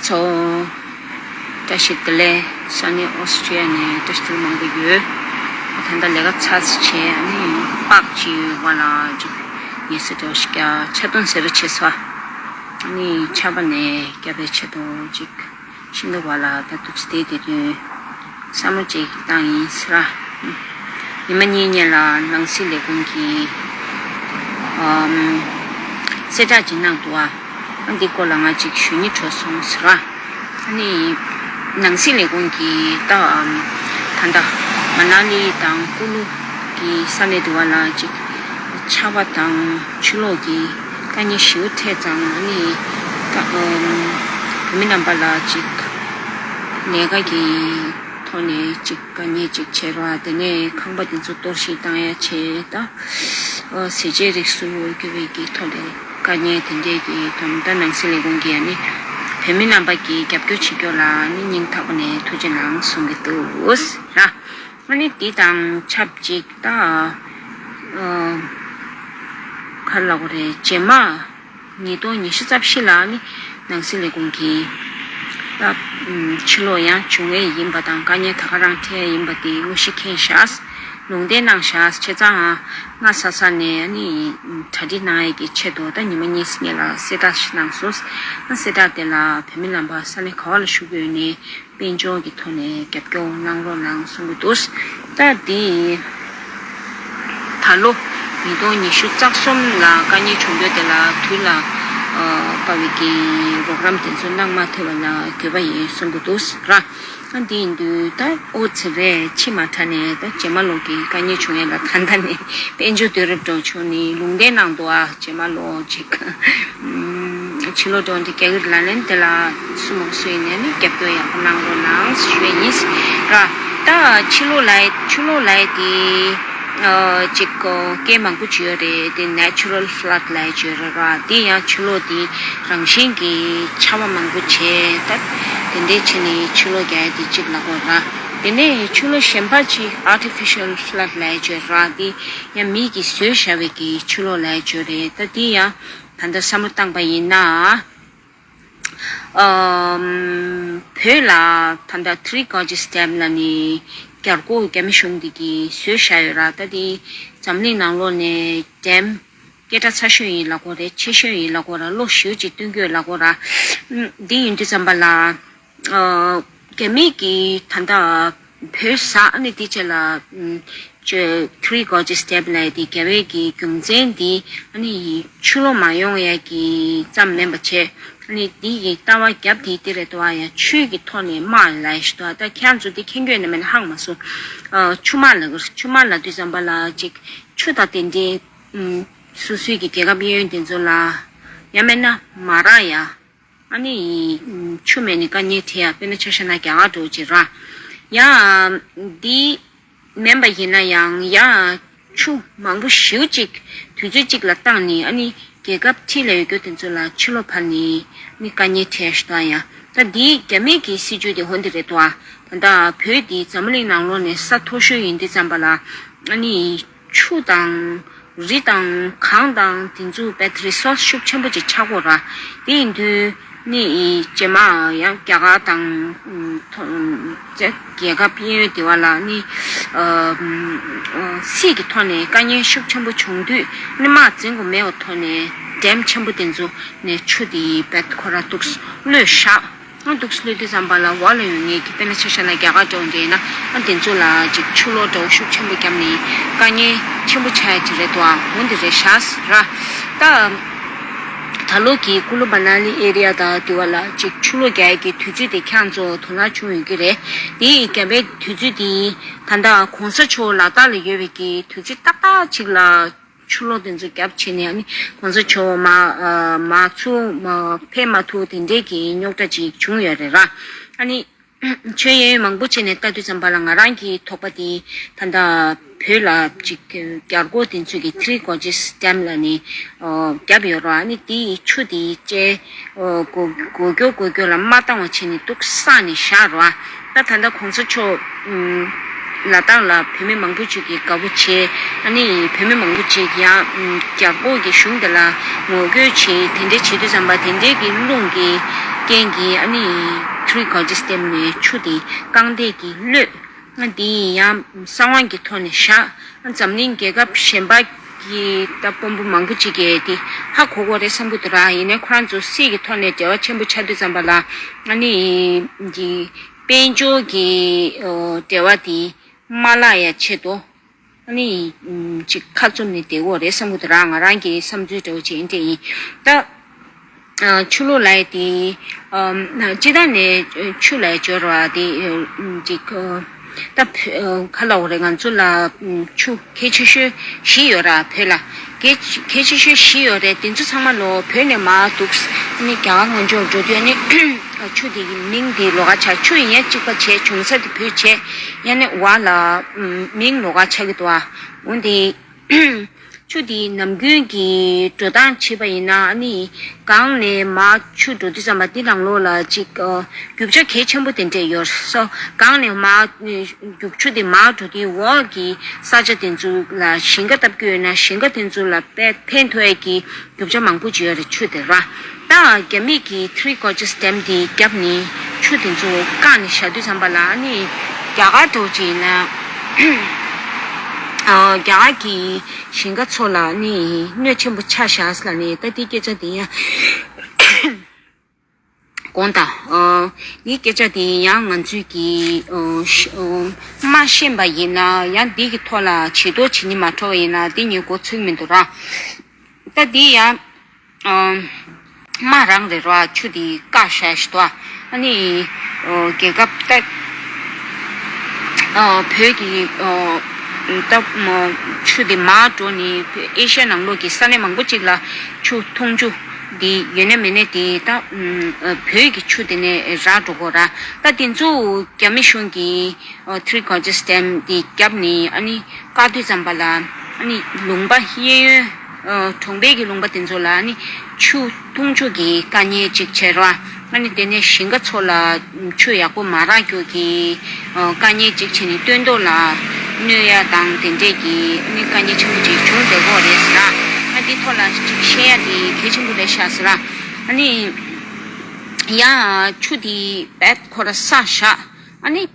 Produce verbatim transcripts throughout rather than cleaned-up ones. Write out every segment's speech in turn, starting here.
ཚོ། བཀྲ་ཤིས་བདེ་ལེགས། ས་གནས་ཨོ་སི་ཀྲི་ཡ་ནས་བཀྲ་ཤིས་བདེ་ལེགས་མང་པོ་ཡོད། ད་ལྟ་ལས་ཀ་ཚར་ཚར་བྱས་ཨ་ནི་པག་ཅིག་ཡོད་པ་ལ་ཅིག་ཉལ་ས་འདྲ་བོ་ཞིག་རྒྱག་ཆ་ཚང་ཟེར་བ་བྱས་སོ། ཨ་ནི་ཆར་པ་ནས་བསྐྱབས་པའི་ཆེད་དུ་ཅིག་ཤིང་སྡོང་བར་ལ་ད་འདུག་སེ་བསྡད་དུས་བསམ་བློ་ཅིག་བཏང་ཡིན་ཟེར། ཉི་མ་གཉིས་སྔོན་ལ་ནང་སྲིད་ལས་ཁུངས་ཀྱིས་ཨམ་གསལ་བསྒྲགས་ཅིག་གནང་འདུག་ཨ། ཨ་འདི་སྐོར་ལ་ང་ཅིག་ཞུ་སྙིང་བྲོ་སོང་ཟེར། ཨ་ནི་ནང་སྲིད་ལས་ཁུངས་ཀྱིས་ད་ཨམ་ད་ལྟ་མ་ན་ལི་དང་ཀུ་ལུ་གི་ས་གནས་དེ་བ་ལ་ཅིག་ཆར་པ་དང་ཆུ་ལོག་གི་དཀའ་ངལ་ཞེ་པོ་འཕྲད་ཙང་ཨ་ནི་ད་ཨམ་བོད་མི་རྣམ་པ་ལ་ཅིག་ལས་ཀ་གི་ཐོག་ནས་ཅིག་དཀའ་ངལ་ཅིག་བྱས་ར། དེ་ནས་ཁང་པ་དེ་ཚོ་གཏོར་བཤིག་བཏང་ཡ་བྱས། ད་ཟས་བཅད་རིགས་སུ་གྱུར་པའི་གི་ཐོག་ནས་དཀའ་ངལ་དེ་འདྲས་ཀྱི་དོན་དག་ནང་སྲིད་ལས་ཁུངས་ཀྱིས་ཨ་ནི་བོད་མི་རྣམ་པ་གི་རྒྱབ་སྐྱོར་བྱེད་རྒྱུ་ལ་ཨ་ནི་སྙིང་ཐག་པ་ནས་ཐུགས་རྗེ་གནང་གསུང་གི་འདུག་ར། ཨ་ནི་འདི་དང་ཆབས་ཅིག་ད་ག་རེ་ལབ་དགོས་རེད། རྗེས་མ་ཉིས་སྟོང་ཉི་ཤུ་རྩ་བཞི་ལ་ནི་ནང་སྲིད་ལས་ཁུངས་ཀྱིས་ད་ཕྱིར་ལོག་ཡང་བྱུང་ཡས་ཡིན་པ་དང་དཀའ་ངལ་ད་ག་རང་འཕྲད་ཡས་ཡིན་པ་དེ་དངོས་གཞི་མཁྱེན་ཤག་ལུང་བསྟན་གནང་ཤག་བྱས་ཙང་སྔ་ས་ས་ནས་ནི་གྲ་སྒྲིག་གནང་ཡས་ཀྱི་ཆེད་དུ་ད་ཉི་མ་གཉིས་སྔོན་ལ་གསལ་བསྒྲགས་ཤིག་གནང་སོང་། ཨ་གསལ་བསྒྲགས་དེ་ལ་བོད་མི་རྣམ་པ་ས་གནས་ག་བ་ལ་བཞུགས་ཡོད་ནའི་དཔལ་འབྱོར་གྱི་ཐོག་ནས་རྒྱབ་སྐྱོར་གནང་རོགས་གནང་གསུང་གི་འདུག་ད་འདི་ད་ལོ་ཉིས་སྟོང་ཉི་ཤུ་རྩ་གསུམ་ལ་དཀའ་ངལ་བྱུང་རྒྱུ་དེ་ལ་དུས་ལ་ཨ་དཔག་པའི་གི་རོགས་རམ་དེ་ཚོ་གནང་མ་ཐུབ་པ་ལ་འགྱོད་པ་ཡིན་གསུང་གི་འདུག་ར། ཨ་འདི་ཡིན་དུས་ད་ཨོ་ཙི་རེད། ཕྱི་མ་དྲགས་ནས་ད་རྗེས་མ་ལོག་གི་དཀའ་ངལ་བྱུང་ཡས་ལ་ད་ལྟ་ནས་དཔལ་འབྱོར་དུས་རབས་འགྲོ་བྱུང་ནས་ལུང་བསྟན་གནང་འདུག་ཨ། རྗེས་མ་ལོ་ཅིག་ཕྱི་ལོགས་འགྲོ་འདི་རྒྱ་གར་ལ་ལན་དེ་ལ་སུ་མང་སུ་ཡིན་ནས་ནི་རྒྱབ་སྐྱོར་ཡག་པོ་གནང་རོགས་གནང་ཞུ་ཡས་ཡིན་ར། ད་ཕྱི་ལོགས་ལ་ཕྱི་ལོགས་ལ་དེ་ཅིག་སྐད་མང་པོ་ཅིག་ཡོད་རེད། དེ་natural flood་ལ་ཅིག་ཡོད་རེད་ར། དེ་ཡང་ཕྱི་ལོགས་དེ་རང་བཞིན་གྱི་ཆར་པ་མང་པོ་བྱས་ད་དེ་འདྲས་བྱས་ནས་ཕྱི་ལོགས་རྒྱག་ཡས་དེ་གཅིག་ལབ་དགོས་ར། དེ་ནས་ཕྱི་ལོགས་གཞན་པ་ཅིག་artificial flood་ལ་ཅིག་ཡོད་ར། དེ་ཡང་མི་གིས་བཟོས་བཞག་པའི་གི་ཆུ་ལོག་ལ་ཅིག་ཡོད་རེད། ད་དེ་ཡང་ད་ལྟ་བསམ་བློ་བཏང་པ་ཡིན་ན། ཨམ། བོད་ལ་ད་ལྟ་Three Gorges Dam་ལ་ནི་རྒྱ་སྒོར་རྒྱ་མི་གཞུང་འདི་གིས་བཟོས་བཞག་ཡོད་ར། ད་དེ་འཛམ་གླིང་ནང་ལོགས་ནས་ཌེམ་སྐད་གྲགས་ཚ་ཤོས་ཡིན་ལབ་དགོས་རེད། ཆེ་ཤོས་ཡིན་ལབ་དགོས་ར། བློ་ཞེ་པོ་ཅིག་གཏོང་གི་ཡོད་ལབ་དགོས་ར། ཨམ། འདི་ཡིན་དུས་ཙམ་པ་ལ། ཨ། རྒྱ་མི་གིས་ད་ལྟ་བོད་ཟ་ཨ་ནི་དེ་བྱས་ལ། ཨམ། ཅོ་Three Gorges Dam་ལབ་དེ་རྒྱ་བོད་ཀྱི་རྒྱུ་མཚན་དེ་ཨ་ནི་ཆུ་ལོག་མ་ཡོང་ཡ་གི་ཙམ་མིན་པ་བྱས། ཨ་ནི་དེ་ཡི་ལྟ་བ་རྒྱབ་དེ་དེ་རེད་དོ། ཨ་ཡ་ཆུ་གི་ཐོག་ནས་དམག་ལ་ཞིག་དོ། ད་ཁྱེད་རང་ཚོ་དེ་མཁྱེན་གྱི་ཡོད་ན་མེད་ན་ཧ་གོ་མ་སོང་། ཨ། ཆུ་དམག་ལབ་ཀྱི་རེད། ཆུ་དམག་ལབ་དུས་ཙམ་པ་ལ་ཅིག་ཆུ་དང་དེ་འདྲའི་ཨམ། སོ་སོའི་གི་རྒྱལ་ཁབ་གཡས་གཡོན་དེ་ཚོ་ལ་ཡང་མིན་ན་མ་རག་ཡ། ཨ་ནི་ཆུ་མེད་ནས་དཀའ་ངལ་འཕྲད་ཡ། དཔེར་ན་ཆ་བཞག་ན་རྒྱ་གར་འདྲ་བོ་ཅིག་ར། ཡང་འདི་མིན་པ་ཡིན་ན་ཡང་ཡང་ཆུ་མང་པོ་ཞེ་པོ་ཅིག་དུས་ཚོད་གཅིག་ལ་བཏང་ནས་ཨ་ནི་རྒྱལ་ཁབ་འཁྲིས་ལ་ཡོད་རྒྱུ་དེ་ཚོ་ལ་ཕྱི་ལོགས་ཕར་ནས་ནི་དཀའ་ངལ་འཕྲད་ཞིག་དང་ཡང་། ད་འདི་རྒྱ་མི་གི་སྲིད་ཇུས་དེ་འོ་འདི་རེད་དོ། ཨ། ད་ལྟ་བོད་འདི་འཛམ་གླིང་ནང་ལོགས་ནས་ས་མཐོ་ཤོས་ཡིན་དུས་ཙམ་པ་ལ་ཨ་ནི། ཆུ་དང་། རི་དང་། གངས་དང་དེ་ཚོ་བེད་རི་སོར་སི་ཤུགས་ཆེན་པོ་ཅིག་ཆགས་ཀྱི་ཡོད་ར། དེ་ཡིན་དུས་ནི་རྗེས་མ་ཡང་རྒྱ་གར་དང་། ཨུམ། ཐོ། ཨུམ། རྒྱལ་ཁབ་གཡས་གཡོན་དེ་བ་ལ་ནི། ཨུམ། སྲིད་ཀྱི་ཐོག་ནས་དཀའ་ངལ་ཤུགས་ཆེན་པོ་བྱུང་དུས་ནི་དམག་འཛིང་དགོས་མེད་པའི་ཐོག་ནས་ཌེམ་ཆེན་པོ་དེ་ཚོ་ནས་ཆུ་དེ་བེད་ཁོ་ར་འདུག་གློད་བཞག་ང་འདུག་སེ་ལུས་དུས་ཙམ་པ་ལ་འོག་ལ་ཡོད་མཁན་གྱི་དཔེར་ན་ཆ་བཞག་ན་རྒྱ་གར་འདྲ་བོ་འདྲ་ཡིན་ན་ཨ་དེ་ཚོ་ལ་ཅིག་ཆུ་ལོག་འདྲ་བོ་ཤུགས་ཆེན་པོ་བརྒྱབ་ནས་དཀའ་ངལ་ཆེན་པོ་ཆགས་ཡ་ཅིག་རེད་དོ། ཨ་འོ་འདི་རེད་ཤག་ར། ད་ད་ལོ་གི་ཀུ་ལུ་མ་ན་ལི་ཨེ་རི་ཡ་དང་དེ་བ་ལ་ཅིག་ཆུ་ལོག་རྒྱག་ཡ་གི་དུས་ཚོད་དེ་ཁྱེད་རང་ཚོ་དོ་སྣང་བྱུང་ཡོད་ཀྱི་རེད། དེ་ཡི་རྒྱབ་པའི་དུས་ཚོད་དེ་ད་ལྟ་གོང་ས་མཆོག་ལ་དྭགས་ལ་ཡོད་པའི་གི་དུས་ཚོད་ཏག་ཏག་ཅིག་ལ། ཆུ་ལོག་དེ་ཚོ་བརྒྱབ་བྱས་ནས་ཨ་ནི་གོང་ས་མཆོག་མ་ཨ་མ་ཚུར་མ་ཕེབས་མ་ཐུབ་དེ་འདྲས་ཀྱི་རྙོག་དྲ་ཅིག་བྱུང་ཡོད་རེད་ར། ཨ་ནི་ཆོས་ཡོན་མང་པོ་བྱས་ནས་ལྟ་དུས་ཙམ་པ་ལ་ང་རང་གི་དོགས་པ་དེ་ད་ལྟ་བོད་ལ་ཅིག་རྒྱ་སྒོར་དེ་ཚོ་གི་Three Gorges Dam་ལ་ནི་ཨོ་བརྒྱབ་ཡོད་ར། ཨ་ནི་དེ་ཡི་ཆུ་དེ་བཅད་ཨོ་གོ་གོ་རྒྱོ་གོ་རྒྱོ་ལ་མ་བཏང་བ་བྱས་ནས་འདུག་བསགས་ནས་བཞག་ར། ད་ད་ལྟ་གོང་ས་མཆོག་ཨུམ། ལ་དྭགས་ལ་བོད་མི་མང་པོ་ཅིག་གིས་དགའ་པོ་བྱས། ཨ་ནི་བོད་མི་མང་པོ་ཅིག་ཡང་རྒྱ་སྒོར་གྱི་གཞུང་དེ་ལ་ངོ་རྒོལ་བྱས། དེ་འདྲའི་བྱེད་དུས་ཙམ་པ་དེ་འདྲའི་གི་རླུང་གི་ རྐྱེན་གྱིས་ཨ་ནི་Three Gorges Dam ནས་ཆུ་དེ་རྐང་འདེད་ཀྱིས་གློད། ཨ་དེ་ཡང་གསང་བ་གི་ཐོག་ནས་བཞག་ཨ་འཛམ་གླིང་རྒྱལ་ཁབ་གཞན་པ་གི་ད་དཔོན་པོ་མང་པོ་ཅིག་གིས་དེ་ཧ་གོ་གོ་རེད་བསམ་གི་འདུག་ར། ཡིན་ནའི་ཁོ་རང་ཚོ་སྲིད་ཀྱི་ཐོག་ནས་འབྲེལ་བ་ཆེན་པོ་ཆགས་དུས་ཙམ་པ་ལ་ཨ་ནི་གི་དཔལ་འབྱོར་གྱི་ཨོ་འབྲེལ་བ་དེ་མ་བརླག་ཡ་ཆེད་དུ། ཨ་ནི་ཅིག་ཁ་བཙུམ་ནས་བསྡད་ཡོད་རེད་བསམ་གི་འདུག་ར། ང་རང་གི་བསམ་ཚུལ་འདྲ་བོ་ཅིག་ཡིན་དེ་ཡིན། ད་ཆུ་ལོག་ལབ་ཡ་དེ་སྤྱི་བཏང་ནས་ཆུ་ལ་འབྱོར་བ་དེ་ཅིག་ད་ཁ་ལོག་རེད། ང་ཚོ་ལ་ཆུ་གལ་ཆེ་ཤོས་བཞི་ཡོད་ར། བོད་ལ་གལ་གལ་ཆེ་ཤོས་བཞི་ཡོད་རེད། དེ་ཚོ་ཚང་མ་ལོ་བོད་ནས་མར་འདུག་ཨ་ནི་རྒྱ་གར་ངོས་ཕྱོགས་འགྲོ་དུས་ཨ་ནི་ཆུ་དེ་གི་མིང་དེ་ལོགས་ཀ་ཆགས། ཆུ་ཡིན་ཡ་གཅིག་པ་བྱས། བྱུང་ས་དེ་བོད་བྱས། ཡ་ནི་བ་ལ་མིང་ལོགས་ཀ་ཆགས་ཀྱི་འདུག་ཨ། འོན་ཏེ་ཆུ་དེ་ནམ་རྒྱུན་གྱི་འགྲོ་སྟངས་བྱེད་པ་ཡིན་ན་ཨ་ནི་སྒང་ནས་མར་ཆུ་འགྲོ་དུས་ཙམ་པ་འདི་ནང་ལོགས་ལ་ཅིག་ཨ་རྒྱུ་ཆ་གལ་ཆེན་པོ་དེ་འདྲས་ཡོད་སོ། སྒང་ནས་མར་རྒྱུ་ཆུ་དེ་མར་འགྲོ་དུས་འོག་གི་ས་ཆ་དེ་ཚོ་ལ་ཞིང་ཁ་བཏབ་ཀྱི་ཡོད་ན་ཞིང་ཁ་དེ་ཚོ་ལ་དཔེ་ཕན་ཐོགས་ཡས་ཀྱི་རྒྱུ་ཆ་མང་པོ་ཅིག་ཡོད་རེད། ཆུ་དེ་ར། ད་རྒྱ་མི་གི་Three Gorges Dam དེ་བརྒྱབ་ནས་ཆུ་དེ་ཚོ་བཀག་ནས་བཞག་དུས་ཙམ་པ་ལ་ཨ་ནི་རྒྱ་གར་འདྲ་བོ་ཅིག་ཡིན་ན་ཨ་རྒྱ་གར་གྱི་ཞིང་ཁ་ཚོ་ལ་ནི་གནོད་ཆེན་པོ་ཆགས་བཞག་ལབ་ནས། ད་དེ་སྐད་ཆ་དེ་ཡང་དགོངས་དག་ཨ་འདི་སྐད་ཆ་དེ་ཡང་ང་ཚོས་ཀྱིས་ཨ་ཤ་ཨ་མ་ཤེས་པ་ཡིན་ན་ཡང་འདི་གི་ཐོག་ལ་ཇུས་གཏོགས་བྱེད་སྙིང་མ་བྲོ་བ་ཡིན་ན་འདི་ངས་མགོ་ཚོད་ཀྱི་མི་འདུག་ར། ད་འདི་ཡང་ཨ་མ་རང་རེད་ར། ཆུ་དེ་བཀག་བཞག་ཞིག་འདུག་ཨ་ནི་ཨ་རྒྱལ་ཁབ་ད་ཨ་བོད་ཀྱི་ཨ་ད་ཆུ་དེ་མར་འགྲོ་ནས་ཨེ་ཤ་ཡ་ནང་ལོགས་ཀྱི་ས་གནས་མང་པོ་ཅིག་ལ་ཆུ་འཐུང་ཆུ་དེ་ཡོད་ན་མེད་ན་དེ་ད་ཨ་བོད་ཀྱི་ཆུ་དེ་ནས་རག་འགྲོ་གོ་ར། ད་དེ་ཚོ་རྒྱ་མི་གཞུང་གིས་ཨ་Three Gorges Dam དེ་བརྒྱབ་ནས་ཨ་ནི་བཀག་དུས་ཙམ་པ་ལ་ཨ་ནི་ལུང་པ་གཡས་གཡོན་ཨ་གྲོང་པའི་གི་ལུང་པ་དེ་ཚོ་ལ་ཨ་ནི་ཆུ་འཐུང་ཆུ་གི་དཀའ་ངལ་ཅིག་བྱས་ར། ཨ་ནི་དེ་ནས་ཞིང་ཁ་ཚོ་ལ་ཆུ་ཡག་པོ་མ་རག་རྒྱུ་གི་ཨ་དཀའ་ངལ་ཅིག་བྱས་ནས་སྟོན་ཐོག་ལ་གནོད་ཡ་དང་དེ་འདྲས་ཀྱི་ཨ་ནི་དཀའ་ངལ་ཆེན་པོ་ཅིག་བྱུང་བསྡད་ཀྱི་ཡོད་རེད་ཟེར་ར། ཨ་འདི་ཐོག་ལ་ཅིག་བཤད་ཡ་དེ་གལ་ཆེན་པོ་རེད་ཤག་ཟེར་ར། ཨ་ནི་ཡང་ཆུ་དེ་བད་ཁོ་ར་བསགས་བཞག་ཨ་ནི་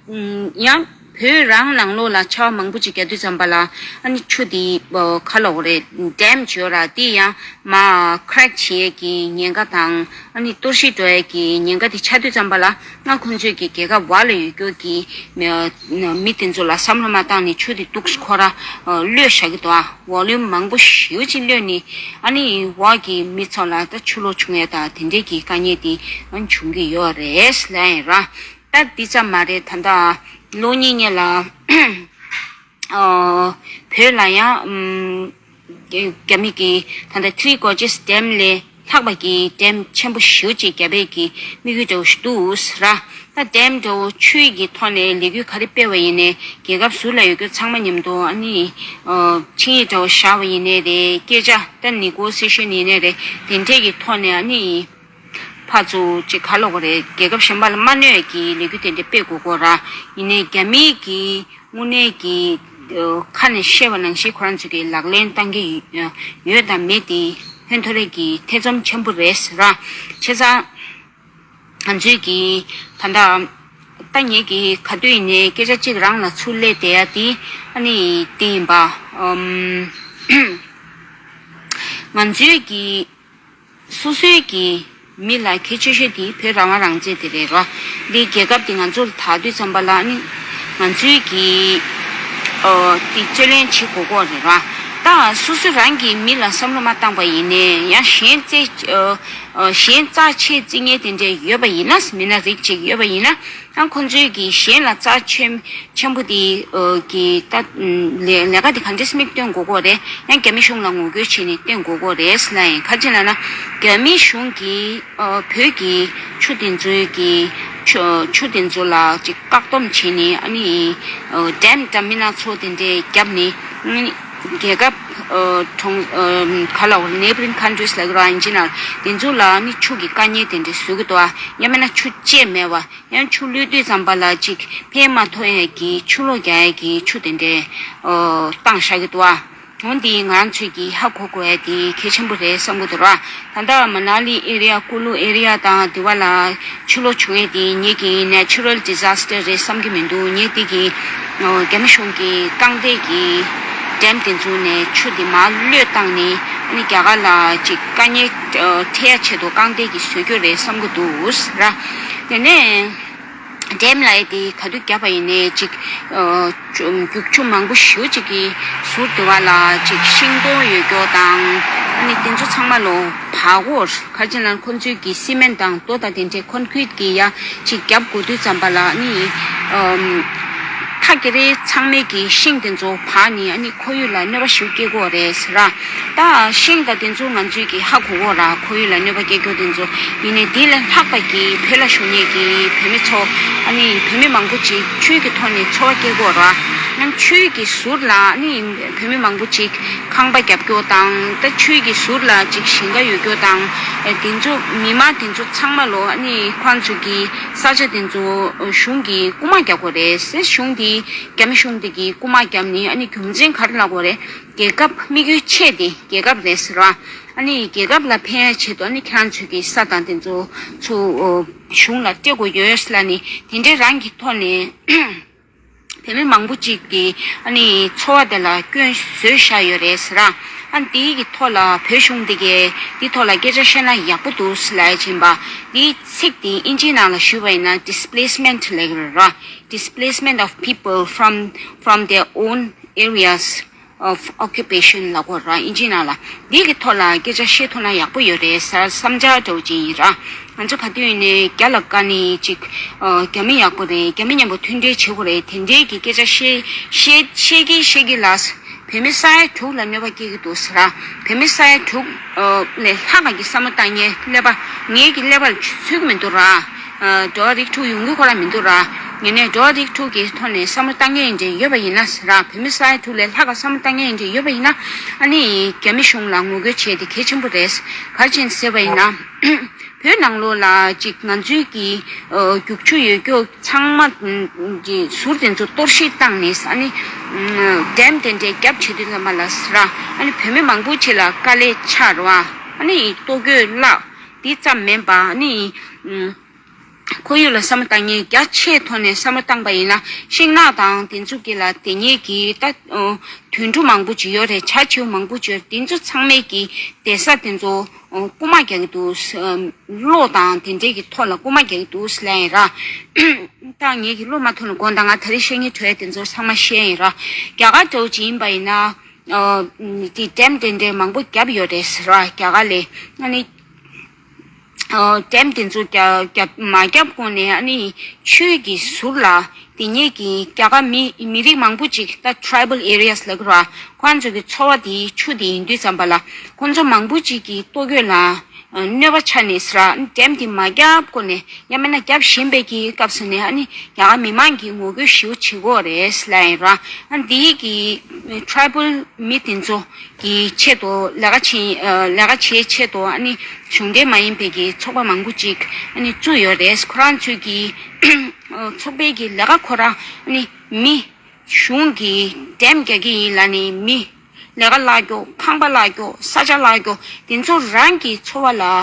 ཡང་བོད་རང་ནང་ལོགས་ལ་ཆར་པ་མང་པོ་ཅིག་བརྒྱབ་དུས་ཙམ་པ་ལ་ཨ་ནི་ཆུ་དེ་ཨ་ག་ལབ་དགོས་རེད། ཌེམ་བརྗོད་ར་དེ་ཡང་མར་ཀེ་རེག་བྱེད་ཡས་ཀྱི་ཉེན་ཁ་དང་ཨ་ནི་གཏོར་བཤིག་འགྲོ་ཡས་ཀྱི་ཉེན་ཁ་དེ་ཆགས་དུས་ཙམ་པ་ལ་ང་ཁོང་ཚོས་ཀྱི་རྒྱལ་ཁབ་བར་ལ་ཡོད་རྒྱུ་གི་མི་མི་དེ་ཚོ་ལ་བསམ་བློ་མ་བཏང་ནས་ཆུ་དེ་འདུག་སེ་ཁོ་ར་ཨ་གློད་བཞག་གི་འདུག་ཨ་ཝོ་ལུམ་མང་པོ་ཞེ་པོ་ཅིག་གློད་ནས་ཨ་ནི་འོག་གི་མི་ཚོ་ལ་ད་ཆུ་ལོག་བྱུང་ཡས་དང་དེ་འདྲས་ཀྱི་དཀའ་ངལ་དེ་ཨ་ནི་བྱུང་གི་ཡོད་རེད་ལབ་ཡིན་ར། ད་འདི་ཙམ་མ་རེད། ད་ལྟ་ལོ་གཉིས་སྔོན་ལ་ཨ་བོད་ལ་ཡང་ཨམ་རྒྱ་མི་གིས་ད་ལྟ་Three Gorges Dam ལས་ལྷག་པ་གི་ཌེམ་ཆེན་པོ་ཞེ་པོ་ཅིག་བརྒྱབ་པའི་གི་དམིགས་ཡུལ་འདྲ་བོ་ཞིག་འདུག་ཟེར་ར། ད་ཌེམ་འདྲ་བོ་ཆུའི་གི་ཐོག་ནས་ལས་འགུལ་ག་རེ་སྤེལ་བ་ཡིན་ནའི་རྒྱལ་ཁབ་ཟུར་ལ་ཡོད་རྒྱུ་ཚང་མ་མཉམ་དུ་ཨ་ནི་ཨ་ཆིངས་ཡིག་འདྲ་བོ་བཞག་པ་ཡིན་ནའི་རེད། སྐད་ཆ་ད་ནི་གོ་སི་ཤོན་ཡིན་ནའི་རེད། དེ་འདྲས་ཀྱི་ཐོག་ནས་ཨ་ནི་ཕར་ཚུར་ཅིག་ག་ལབ་དགོས་རེད། རྒྱལ་ཁབ་གཞན་པ་ལ་མ་གནོད་ཀྱི་ལས་འགུལ་དེ་འདྲ་སྤེལ་དགོས་ཀྱི་ཡོད་ར། ཡིན་ནའི་རྒྱ་མིའི་གི་དངོས་གནས་ཀྱི་ཨ་ཁ་ནས་བཤད་པ་ནང་བཞིན་ཁོ་རང་ཚོ་གི་ལག་ལེན་བསྟར་གྱི་ཡོད་དང་མེད་དེ་ཕན་ཐོགས་རེ་གི་ཐེ་ཚོམ་ཆེན་པོ་རེད་ཟེར་ར། བྱས་ཙང་ང་ཚོས་ཀྱི་ད་ལྟ་ད་ངེད་ཀྱི་ག་དུས་ཡིན་ནའི་སྐད་ཆ་གཅིག་རང་ལ་ཚུར་སླེབས་བསྡད་ཡ་དེ་ཨ་ནི་དེ་ཡིན་པ། ཨམ་ང་ཚོས་ཀྱི་སོ་སོའི་གི་མི་ལ་གལ་ཆེ་ཤོས་དེ་བོད་རང་དབང་རང་བཙན་དེ་རེད་ར། འདི་རྒྱལ་ཁབ་དེ་ང་ཚོར་དག་དུས་ཙམ་པ་ལ་ཨ་ནི་ང་ཚོའི་གི་ཨ་དེ་རྩོད་ལེན་བྱེད་དགོས་ཀྱི་རེད་ར། ད་སོ་སོ་རང་གི་མི་ལ་བསམ་བློ་མ་བཏང་པ་ཡིན་ནའི་ཡང་གཞན་རྩ་ཨ་ཨ་གཞན་རྩ་ཆེ་བརྩི་མཁན་དེ་འདྲ་ཡོད་པ་ཡིན་ན། མི་སྣ་རིགས་གཅིག་ཡོད་པ་ཡིན་ན། ཡང་ཁོང་ཚོས་ཀྱིས་གཞན་ལ་རྩ་ཆེན་ཆེན་པོ་དེ་ཨ་གི་ད་ལས་ལས་ཀ་དེ་ག་འདྲས་མིག་སྟོན་དགོས་ཀྱི་རེད། ཡང་རྒྱ་མི་གཞུང་ལ་ངོ་རྒོལ་བྱས་ནས་སྟོན་དགོས་ཀྱི་རེད་ལབ་ཡིན། ག་ཅི་ལབ་ན་རྒྱ་མི་གཞུང་གིས་ཨ་བོད་ཀྱི་ཆུ་དེ་ཚོའི་གི་ཆུ་ཆུ་དེ་ཚོ་ལ་ཅིག་བཀག་སྡོམ་བྱས་ནས་ཨ་ནི་ཨ་ཌེམ་འདྲ་མི་སྣ་ཚོགས་དེ་འདྲས་བརྒྱབ་ནས་ཨ་ནི་རྒྱལ་ཁབ་ཨ་གྲོང་ཨ་ག་ལ་འོ་neighboring countries ལབ་ཀྱི་རེད་ཨིན་ཇི་ནང་། དེ་ཚོ་ལ་ཨ་ནི་ཆུ་གི་དཀའ་ངལ་དེ་འདྲས་བཟོ་གི་འདུག་ཨ། ཡང་མིན་ན་ཆུ་བཅད་མེད་པ། ཡང་ཆུ་གློད་དུས་ཙམ་པ་ལ་ཅིག་ཕན་མ་ཐོགས་ཡས་ཀྱི་ཆུ་ལོག་རྒྱག་ཡས་ཀྱི་ཆུ་དེ་འདྲའི་ཨོ་བཏང་བཞག་གི་འདུག་ཨ། གྲོང་འདི་ང་རང་ཚོས་ཀྱིས་ཧ་གོ་དགོས་ཡ་དེ་གལ་ཆེན་པོ་རེད་བསམ་གྱི་འདུག་ར། ད་ལྟ་མ་ན་ལི་ཨེ་རི་ཡ་ཀུ་ལུ་ཨེ་རི་ཡ་དང་དེ་བ་ལ་ཕྱི་ལོགས་བྱུང་ཡས་དེ་ངེད་ཀྱི་ནེ་ཅུ་རལ་ཌི་ཛ་སི་ཊར་རེད་བསམ་གྱི་མི་འདུག་ངེད་དེ་གི་རྒྱ་མི་གཞུང་གི་རྐང་སྟེགས་ཀྱི་ཌེམ་དེ་ཚོ་ནས་ཆུ་དེ་མར་གློད་བཏང་ནས་ཨ་ནི་རྒྱ་གར་ལ་ཅིག་དཀའ་ངལ་འཕྲད་ཡ་ཆེད་དུ་རྐང་སྟེགས་ཀྱི་བཟོ་རྒྱུ་རེད་བསམ་གྱི་འདུག་ར། དེ་ནས། ཌེམ་ལབ་ཡས་དེ་ག་དུས་བརྒྱབ་པ་ཡིན་ནའི་ཅིག་ཨ་ཅུ་རྒྱུག་ཆུ་མང་པོ་ཞེ་པོ་ཅིག་གི་ཟུར་དེ་བ་ལ་ཅིག་ཤིང་སྡོང་ཡོད་རྒྱུ་དང་ཨ་ནི་དེ་ཚོ་ཚང་མ་ལོ་བར་སྐོར་ག་རེ་བྱས་ན་ཁོ་ཚོས་ཀྱི་སི་མེན་དང་རྡོ་དང་དེ་འདྲའི་ཀོན་ཀི་རིད་ཀྱི་ཡ་ཅིག་བརྒྱབ་དགོས་དུས་ཙམ་པ་ལ་ཨ་ནི་ཨམ་ཐག་གི་རེ་ཚང་མས་ཀྱི་ཤིང་དེ་ཚོ་བར་ནི་ཨ་ནི་ཁོར་ཡུག་ལ་གནོད་པ་ཞེ་པོ་སྐྱེལ་གྱི་ཡོད་རེད་ཟེར་ར། ད་ཤིང་དང་དེ་ཚོ་ང་ཚོས་ཀྱི་ཧ་གོ་གི་ཡོད་ར། ཁོར་ཡུག་ལ་གནོད་པ་སྐྱེལ་རྒྱུ་དེ་ཚོ་ཡིན་ནའི་དེ་ལས་ལྷག་པ་གི་བོད་ལ་བཞུགས་མཁན་གྱི་བོད་མི་ཚོ་ཨ་ནི་བོད་མི་མང་པོ་ཅིག་ཆུའི་གི་ཐོག་ནས་འཚོ་བ་སྐྱེལ་གྱི་ཡོད་ར། ཡང་ཆུའི་གི་ཟུར་ལ་ཨ་ནི་བོད་མི་མང་པོ་ཅིག་ཁང་པ་རྒྱབ་རྒྱུ་དང་ད་ཆུའི་གི་ཟུར་ལ་ཅིག་ཞིང་ཁ་ཡོད་རྒྱུ་དང་དེ་ཚོ་མི་མང་དེ་ཚོ་ཚང་མ་ལོ་ཨ་ནི་ཁོང་ཚོ་གི་ས་ཆ་དེ་ཚོ་གཞུང་གི་རྐུ་མ་རྒྱག་གི་ཡོད་རེད་ཟེར། གཞུང་དེ་རྒྱ་མི་གཞུང་དེ་གི་རྐུ་མ་བརྒྱབ་ནས་ཨ་ནི་རྒྱུ་མཚན་ག་རེ་ལབ་ཀྱི་ཡོད་རེད། རྒྱལ་ཁབ་དམིགས་ཡུལ་ཆེད་དེ་རྒྱལ་ཁབ་རེད་ཟེར་བ། ཨ་ནི་རྒྱལ་ཁབ་ལ་ཕན་ཡ་ཆེད་དུ་ཨ་ནི་ཁྱེད་རང་ཚོའི་གི་ས་དང་དེ་ཚོ་ཚུར་གཞུང་ལ་སྤྲད་དགོས་ཡོད་ཟེར་ལབ་ནི་དེ་འདྲའི་རང་གི་ཐོག་ནས་བོད་མི་མང་པོ་ཅིག་གི་ཨ་ནི་འཚོ་བ་དེ་ལ་སྐྱོན་བཟོས་བཞག་ཡོད་རེད་ཟེར། ཨ་ནི་དེའི་གི་ཐོག་ལ་བོད་གཞུང་དེ་གས་དེའི་ཐོག་ལ་སྐད་ཆ་བཤད་ན་ཡག་པོ་འདུག་ཟེར་ལབ་ཡ་ཕྱིན་པ། དེའི་ཚིག་དེ་ཨིན་ཇིའི་ནང་ལ་ཞུས་པ་ཡིན་ན་displacement ལབ་ཀྱི་རེད་ར། Displacement of people from from their own areas of occupation ལབ་ཀྱི་ཡོད་ར། ཨིན་ཇིའི་ནང་ལ་འདི་གི་ཐོག་ལ་སྐད་ཆ་བཤད་ཐུབ་ན་ཡག་པོ་ཡོད་རེད་ཟེར་བསམ་འཆར་འདྲ་བོ་ཅིག་ཡིན་ར། ང་ཚོ་ག་དུས་ཡིན་ནའི་རྒྱ་ལ་དཀའ་ནི་ཅིག་ཨ་རྒྱ་མི་ཡག་པོ་རེད། རྒྱ་མི་མཉམ་པོ་མཐུན་འབྲེལ་བྱེད་དགོས་རེད། དེ་འདྲའི་གི་སྐད་ཆ་བཤད་བཤད་བཤད་ཀྱི་བཤད་ཀྱི་ལ། བོད་མི་ས་ཡ་དྲུག་ལ་གནོད་པ་སྐྱེལ་གྱི་འདུག་ཟེར་ར། བོད་མི་ས་ཡ་དྲུག་ཨ་ལས་ལྷག་ག་གི་བསམ་བློ་བཏང་མཁན་ཀླད་པ་ངེད་ཀྱི་ཀླད་པ་ལ་ཚུད་ཀྱི་མི་འདུག་ར། ཨ་འགྲོ་བ་རིགས་དྲུག་ཡོང་གི་ཁོ་རང་མི་འདུག་ར། ཡིན་ནའི་འགྲོ་བ་རིགས་དྲུག་གི་ཐོག་ནས་བསམ་བློ་བཏང་མཁན་ཡིན་འདྲ་ཡོད་པ་ཡིན་ན་ཟེར་ར། བོད་མི་ས་ཡ་དྲུག་ལས་ལྷག་ག་བསམ་བློ་བཏང་མཁན་ཡིན་འདྲ་ཡོད་པ་ཡིན་ན་ཨ་ནི་རྒྱ་མི་གཞུང་ལ་ངོ་རྒོལ་བྱས་ཏེ་གལ་ཆེན་པོ་རེད། ག་རེ་བྱས་ནས་ཟེར་བ་ཡིན་ན། བོད་ནང་ལོགས་ལ་ཅིག་ང་ཚོའི་གི་ཨ་རྒྱུག་ཆུ་ཡོད་རྒྱུ་ཚང་མ་གི་ཟུར་དེ་ཚོ་གཏོར་བཤིག་བཏང་ནས་ཨ་ནི་ཌེམ་དེ་འདྲའི་རྒྱབ་བྱེད་དུས་ཙམ་པ་ལ་ཟེར་ར། ཨ་ནི་བོད་མི་མང་པོ་ཅིག་ལ་དཀའ་ལས་ཆགས་རེད་བ། ཨ་ནི་ལྟོ་གོས་བརླག་འདི་ཙམ་མིན་པ་ཨ་ནི་ཁོར་ཡུག་ལ་བསམ་བློ་བཏང་མཁན་རྒྱ་ཆེའི་ཐོག་ནས་བསམ་བློ་བཏང་པ་ཡིན་ན་ཤིང་ནགས་དང་དེ་ཚོ་གི་ལ་དེ་ཉིད་ཀྱི་ད་དུད་འགྲོ་མང་པོ་ཅིག་ཡོད་རེད། བྱ་བྱིའུ་མང་པོ་ཅིག་ཡོད་རེད། དེ་ཚོ་ཚང་མས་ཀྱི་བསྡད་ས་དེ་ཚོ་རྐུ་མ་རྒྱག་གི་འདུག་གློག་དང་དེ་འདྲའི་གི་ཐོག་ལ་རྐུ་མ་རྒྱག་གི་འདུག་ལབ་ཡིན་ར། ད་ངེད་ཀྱི་བློ་མ་ཐོངས་ལ་དགོངས་དག་ང་ད་རེས་བཤད་མཁན་བྲོས་དེ་ཚོ་ཚང་མ་བཤད་ཡིན་ར། རྒྱ་གར་འདྲ་བོ་ཅིག་ཡིན་པ་ཡིན་ན་ཨ་དེ་ཌེམ་དེ་འདྲའི་མང་པོ་བརྒྱབ་ཡོད་རེད་ཟེར་ར། རྒྱ་གར་ལ་ཨ་ནི། ཨ་ཌེམ་དེ་ཚོ་རྒྱ་རྒྱ་མ་བརྒྱབ་གོང་ནས་ཨ་ནི་ཆུའི་གི་ཟུར་ལ་དེ་ཉིད་ཀྱི་རྒྱ་གར་མི་མི་རིགས་མང་པོ་ཅིག་ད་ཊི་རའི་བལ་ཨེ་རི་ཡ་ལབ་ཀྱི་རེད་བ། ཁོང་ཚོ་གི་འཚོ་བ་དེ་ཆུ་དེ་ཡིན་དུས་ཙམ་པ་ལ་ཁོང་ཚོ་མང་པོ་ཅིག་གི་ལྟོ་གོས་ལ་ཨ་གནོད་པ་ཆགས་ནས་ཟེར་ར། ཌེམ་དེ་མ་བརྒྱབ་གོང་ནས་ཡང་མིན་ན་བརྒྱབ་བཞིན་པའི་གི་སྐབས་སུ་ནས་ཨ་ནི་རྒྱ་གར་མི་མང་གིས་ངོ་རྒོལ་ཞེ་པོ་བྱེད་ཀྱི་ཡོད་རེད་ལབ་ཡིན་ར། ཨ་འདིའི་གི་ཊི་རའི་བལ་མི་དེ་ཚོ་གི་ཆེད་དུ་ལས་ཀ་བྱེད་ཨ་ལས་ཀ་བྱེད་ཆེད་དུ་ཨ་ནི་གཞུང་འབྲེལ་མ་ཡིན་པའི་གི་ཚོགས་པ་མང་པོ་ཅིག་ཨ་ནི་བཙུགས་ཡོད་རེད། ཁོ་རང་ཚོའི་གི་ཨ་ཚོགས་པའི་གི་ལས་ཀ་ཁོ་རང་ཨ་ནི་མི་གཞུང་གི་ཌེམ་རྒྱག་གི་ཡིན་ལབ་ནས་མི་ལས་ཀ་བརླག་རྒྱུ་ཁང་པ་བརླག་རྒྱུ་ས་ཆ་བརླག་རྒྱུ་དེ་ཚོ་རང་གི་འཚོ་བ་ལ་ཨ་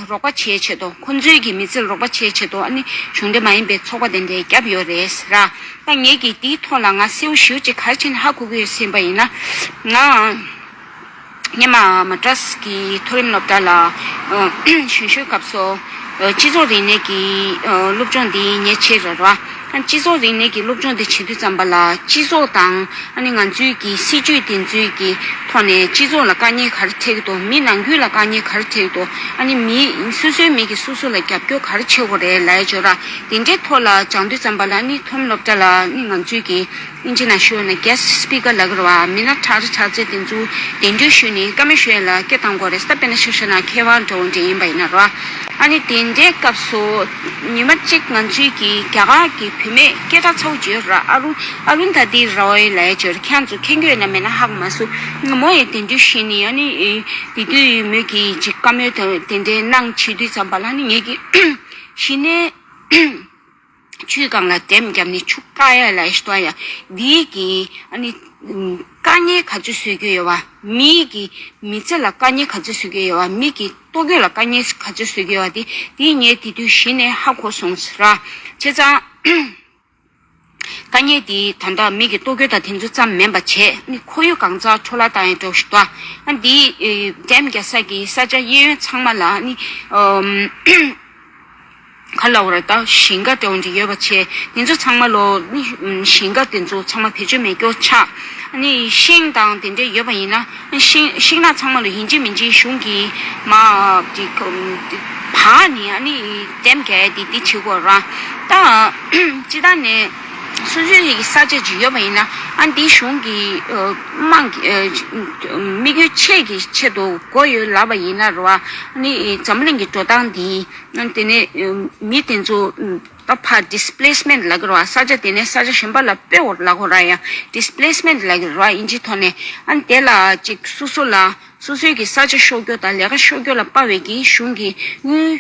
རོགས་པ་བྱེད་ཆེད་དུ་ཁོ་ཚོའི་གི་མི་ཚེ་ལ་རོགས་པ་བྱེད་ཆེད་དུ་ཨ་ནི་གཞུང་འབྲེལ་མ་ཡིན་པའི་ཚོགས་པ་དེ་འདྲའི་བརྒྱབ་ཡོད་རེད་ཟེར་ར། ད་ངས་ཀྱིས་དེའི་ཐོག་ལ་ང་གསལ་པོ་ཞེ་པོ་ཅིག་ག་རེ་བྱས་ནས་ཧ་གོ་གི་ཡོད་ཟེར་བ་ཡིན་ན། ང་སྔོན་མ་མ་ཏྲ་སི་གི་མཐོ་རིམ་སློབ་གྲྭ་ལ་ཨ་གཞོན་གཞོན་སྐབས་སུ་ཨ་སྤྱི་ཚོགས་རིག་གནས་ཀྱི་ཨ་སློབ་སྦྱོང་འདི་ངས་བྱས་རེད་བ། ཨ་སྤྱི་ཚོགས་རིག་གནས་ཀྱི་སློབ་སྦྱོང་འདི་བྱེད་དུས་ཙམ་པ་ལ་སྤྱི་ཚོགས་དང་ཨ་ནི་ང་ཚོའི་གི་སྲིད་ཇུས་དེ་ཚོའི་གི་ཐོག་ནས་སྤྱི་ཚོགས་ལ་དཀའ་ངལ་ག་རེ་འཕྲད་ཀྱི་འདུག་མི་ནང་ཁུལ་ལ་དཀའ་ངལ་ག་རེ་འཕྲད་ཀྱི་འདུག་ཨ་ནི་མི་སོ་སོའི་མི་གིས་སོ་སོ་ལ་རྒྱབ་སྐྱོར་ག་རེ་བྱེད་དགོས་རེད་ལབ་ཡ་ཅིག་ཡོད་ར། དེ་འདྲའི་ཐོག་ལ་སྦྱང་དུས་ཙམ་པ་ལ་ནི་མཐོ་རིམ་སློབ་གྲྭ་ལ་ནི་ང་ཚོའི་གི་ཨིན་ཇི་ནང་ཞུ་བ་ན་གྷེ་སི་ཊི་སི་པི་ཀར་ལབ་ཀྱི་རེད་བ། མི་སྣ་ཁྲ་ཁྲ་ཁྲ་ཚོས་དེ་ཚོ་གདན་འདྲེན་ཞུས་ནས་བཀའ་མོལ་ཞུ་ཡ་ལ་སྐད་བཏང་དགོས་རེད། ད་དཔེར་ན་ཆ་བཞག་ན་མཁས་དབང་འདྲ་བོ་འདྲ་ཡིན་པ་ཡིན་ན་རེད་བ། ཨ་ནི་དེ་འདྲའི་སྐབས་སུ་ཉི་མ་གཅིག་ང་ཚོའི་གི་རྒྱ་གར་གི་བུད་མེད་སྐད་གྲགས་ཚ་བོ་ཅིག་ཡོད་རེད། ཨ་རུ་ཨ་རུན་དྷ་ཏི་རོའི་ལབ་ཡ་ཅིག་ཡོད་རེད། ཁྱེད་ཚོ་མཁྱེན་གྱི་ཡོད་ན་མེད་ན་ཧ་གོ་མ་སོང་། མོ་ཡི་གདན་འདྲེན་ཞུས་ནས་ཨ་ནི་དེ་དུས་མོས་གི་ཅིག་བཀའ་མོལ་དང་དེ་འདྲའི་གནང་བྱེད་དུས་ཙམ་པ་ལ་ནི་ངེད་ཀྱི་གཞི་ནས་ཆུའི་སྒང་ལ་འགྲམ་བརྒྱབ་ནས་ཆུ་བཀག་ཡ་ལ་ཤི་ཏོ་ཡ་འདིའི་གི་ཨ་ནི་དཀའ་ངལ་ ག་ཚོད་བཟོ་གི་ཡོད་བ། མི་གི་མི་ཚེ་ལ་དཀའ་ངལ་ག་ཚོད་བཟོ་གི་ཡོད་བ། མི་གི་ལྟོ་གོས་ལ་དཀའ་ངལ་ག་ཚོད་བཟོ་གི་ཡོད་བ། དེ་དེ་ངས་དེ་དུས་གཞི་ནས་ཧ་གོ་སོང་ཟེར་ར། བྱས་ཙང་། དཀའ་ངལ་དེ་ད་ལྟ་མི་གི་ལྟོ་གོས་དང་དེ་ཚོ་ཙམ་མིན་པ་བྱས། ནི་ཁོར་ཡུག་གང་ཙམ་འཕྲོ་བརླག་བཏང་ཡ་འགྲོ་ཞིག་ཏོ། ཨ་འདི་ཨེ་ཌེམ་རྒྱག་ས་གི་ས་ཆ་གཡས་གཡོན་ཚང་མ་ལ་ནི་ཨམ་ག་ལ་བར་ད་ཞིང་ཁ་འདྲ་བོ་འདྲ་ཡོད་པ་བྱས། དེ་ཚོ་ཚང་མ་ལོ་ནི་ཨམ་ཞིང་ཁ་དེ་ཚོ་ཚང་མ་བེད་སྤྱོད་མེད་སྐྱོ་ཆགས། ནི་ཤིང་དང་དེ་འདྲ་ཡོད་པ་ཡིན་ན། ཤིང་ཤིང་ནགས་ཚང་མ་ལ་ཡིན་གཅིག་མིན་གཅིག་གཞུང་གིས་མ་ཅིག་བག་ནི་ཨ་ནི་ཌེམ་རྒྱག་ཡ་དེ་དེ་བྱེད་དགོས་ར། ད་སྤྱི་བཏང་ནས་སོ་སོའི་ཡི་ས་ཆ་ཅིག་ཡོད་པ་ཡིན་ན། ཨ་འདི་གཞུང་གི་ཨ་དམངས་ཀྱི་ཨ་དམིགས་ཡུལ་ཆེད་ཀྱི་ཆེད་དུ་དགོས་ཡོད་ལབ་པ་ཡིན་ན་ར། ཨ་ནི་འཛམ་གླིང་གི་འགྲོ་སྟངས་འདི། ཨ་དེ་ནས་ཨ་མི་དེ་ཚོ་ད་ཕར་ཌིས་པི་ལེ་སི་མེན་ཊི་ལབ་ཀྱི་ར། ས་ཆ་དེ་ནས་ས་ཆ་གཞན་པ་ལ་སྤེལ་བ་ལབ་དགོས་ར། ཡང་ཌིས་པི་ལེ་སི་མེན་ཊི་ལབ་ཀྱི་ར། ཨིན་ཇི་ཐོག་ནས། ཨ་ནི་དེ་ལ་ཅིག་སོ་སོ་ལ་སོ་སོའི་གི་ས་ཆ་ཤོར་རྒྱུ་དང་ལས་ཀ་ཤོར་རྒྱུ་ལ་དཔག་པའི་གི་གཞུང་གི་དངུལ་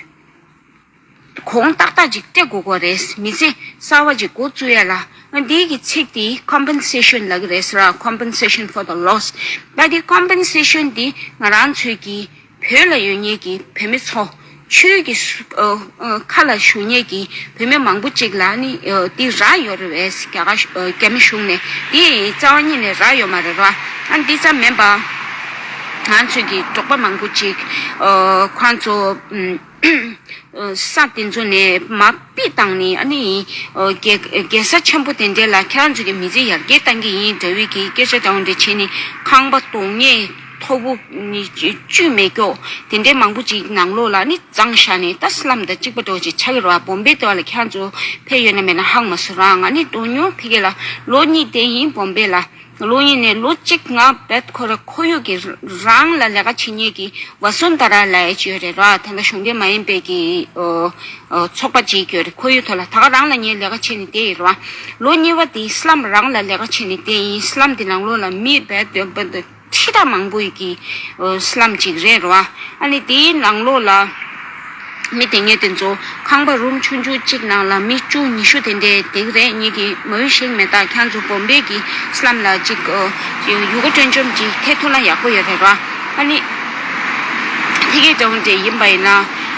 གོང་ཏག་ཏག་ཅིག་སྤྲད་དགོས་ཀྱི་རེད། མི་ཚེ་གསར་བ་ཅིག་འགོ་བཙུགས་ཡ་ལ། ཨ་འདིའི་གི་ཚིག་དེ་ཀོམ་པན་སེ་ཤན་ལབ་ཀྱི་རེད་ཟེར་ར། Compensation for the loss. ད་དེ་ཀོམ་པན་སེ་ཤན་དེ་ང་རང་ཚོའི་གི་བོད་ལ་ཡོད་མཁན་གྱི་བོད་མི་ཚོ། ཆོས་ཀྱི་སུ་ཨ་ཨ་ཁ་ལ་ཞུ་མཁན་གྱི་བོད་མི་མང་པོ་ཅིག་ལ་ནི་ཨ་འདི་རག་ཡོད་རེད་པས། རྒྱ་གར་ཨ་རྒྱ་མི་གཞུང་ནས་འདི་རྩ་བ་ཉིད་ནས་རག་ཡོད་མ་རེད་ར། ཨ་འདི་ཙམ་མིན་པ། ང་ཚོའི་གི་འབྲོག་པ་མང་པོ་ཅིག་ཨ་ཁོང་ཚོ་ཨ་ས་དེ་ཚོ་ནས་མར་ཕུད་བཏང་ནས། ཨ་ནི་ཨ་རྒྱལ་རྒྱལ་ས་ཆེན་པོ་དེ་འདྲ་ལ་ཁྱེད་རང་ཚོ་གི་མི་ཚེ་ཡར་རྒྱས་གཏང་གི་ཡིན་འདྲ་བའི་གི་སྐད་ཆ་འདྲ་བོ་འདྲ་བྱས་ནས། ཁང་པ་རྡོག་སྣེ་མཐོ་པོ་ནི་བཅུད་མེད་སྐྱོ་དེ་འདྲའི་མང་པོ་ཅིག་ནང་ལོགས་ལ་ནི་བརྫངས་བཞག་ནས། ད་སི་ལམ་དང་གཅིག་པ་འདྲ་བོ་ཅིག་ཆགས་ཀྱི་རེད་པ། བོམ་བེ་དེ་བ་ལ་ཁྱེད་རང་ཚོ་ཕེབས་ཡོད་ན་མེད་ན་ཧ་གོ་མ་སོང་ར། ང་ནི་དོ་སྣང་ཕ་གི་ལ་ལོ་གཉིས་བསྡད་ཡིན་བོམ་བེ་ལ། ལོ་གཉིས་ནས་ལོ་གཅིག་ང་བེད་ཁོ་ར་ཁོར་ཡུག་གི་རང་ལ་ལས་ཀ་བྱེད་མཁན་གྱི་ཝ་སུན་དྷ་ར་ལབ་ཡ་ཅིག་ཡོད་རེད་ར། ད་ལྟ་གཞུང་འབྲེལ་མ་ཡིན་པའི་གི་ཨོ་ཨོ་ཚོགས་པ་ཅིག་ཡོད་རེད། ཁོར་ཡུག་ཐོག་ལ་ད་ག་རང་ལ་ངས་ལས་ཀ་བྱས་ནས་བསྡད་ཡོད་རེད་པ། ལོ་གཉིས་པ་དེ་སི་ལམ་རང་ལ་ལས་ཀ་བྱས་ནས་བསྡད་ཡིན། སི་ལམ་དེ་ནང་ལོགས་ལ་མི་བེད་ཁྲི་ཕྲག་མང་པོ་ཡི་གི་ཨོ་སི་ལམ་ཅིག་རེད་ར། ཨ་ནི་དེའི་ནང་ལོགས་ལ་མི་དེ་ངས་དེ་ཚོ་ཁང་པ་རུམ་ཆུང་ཆུང་གཅིག་ནང་ལ་མི་བཅུ་ཉི་ཤུ་དེ་འདྲས་བསྡད་ཀྱི་རེད། ངས་གི་མ་འོས་ཤེས་མེད། ད་ཁྱེད་ཚོ་བོམ་བེ་གི་སི་ལམ་ལ་ཅིག་ཨོ་ཡུལ་སྐོར་སྤྲོ་འཆམ་ཅིག་ཐེབས་ཐུབ་ན་ཡག་པོ་ཡོད་རེད་ར། ཨ་ནི་ཕ་གི་འདྲ་བོ་འདྲས་ཡིན་པ་ཡིན་ན།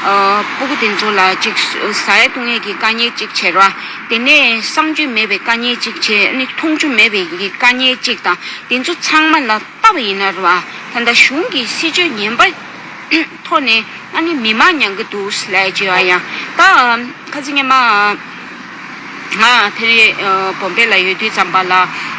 ཨོ་སྤུ་གུ་དེ་ཚོ་ལ་ཅིག་ཟ་ཡ་བཏུང་ཡ་གི་དཀའ་ངལ་ཅིག་བྱས་ར། དེ་ནས་གསང་སྤྱོད་མེད་པའི་དཀའ་ངལ་ཅིག་བྱས། ཨ་ནི་འཐུང་ཆུ་མེད་པའི་གི་དཀའ་ངལ་ཅིག་དང་། དེ་ཚོ་ཚང་མ་ལ་ལྟ་བ་ཡིན་ན་རེད་པ། ད་ལྟ་གཞུང་གི་སྲིད་ཇུས་ངན་པ་ཐོག་ནས་ཨ་ནི་མི་མང་མྱང་གི་འདུག་ལབ་བྱས་པ་ཡང་། ད་ཁ་སང་ཉི་མ་ང་དེ་རིང་ཨ་བོམ་བེ་ལ་ཡོད་དུས་ཙམ་པ་ལ།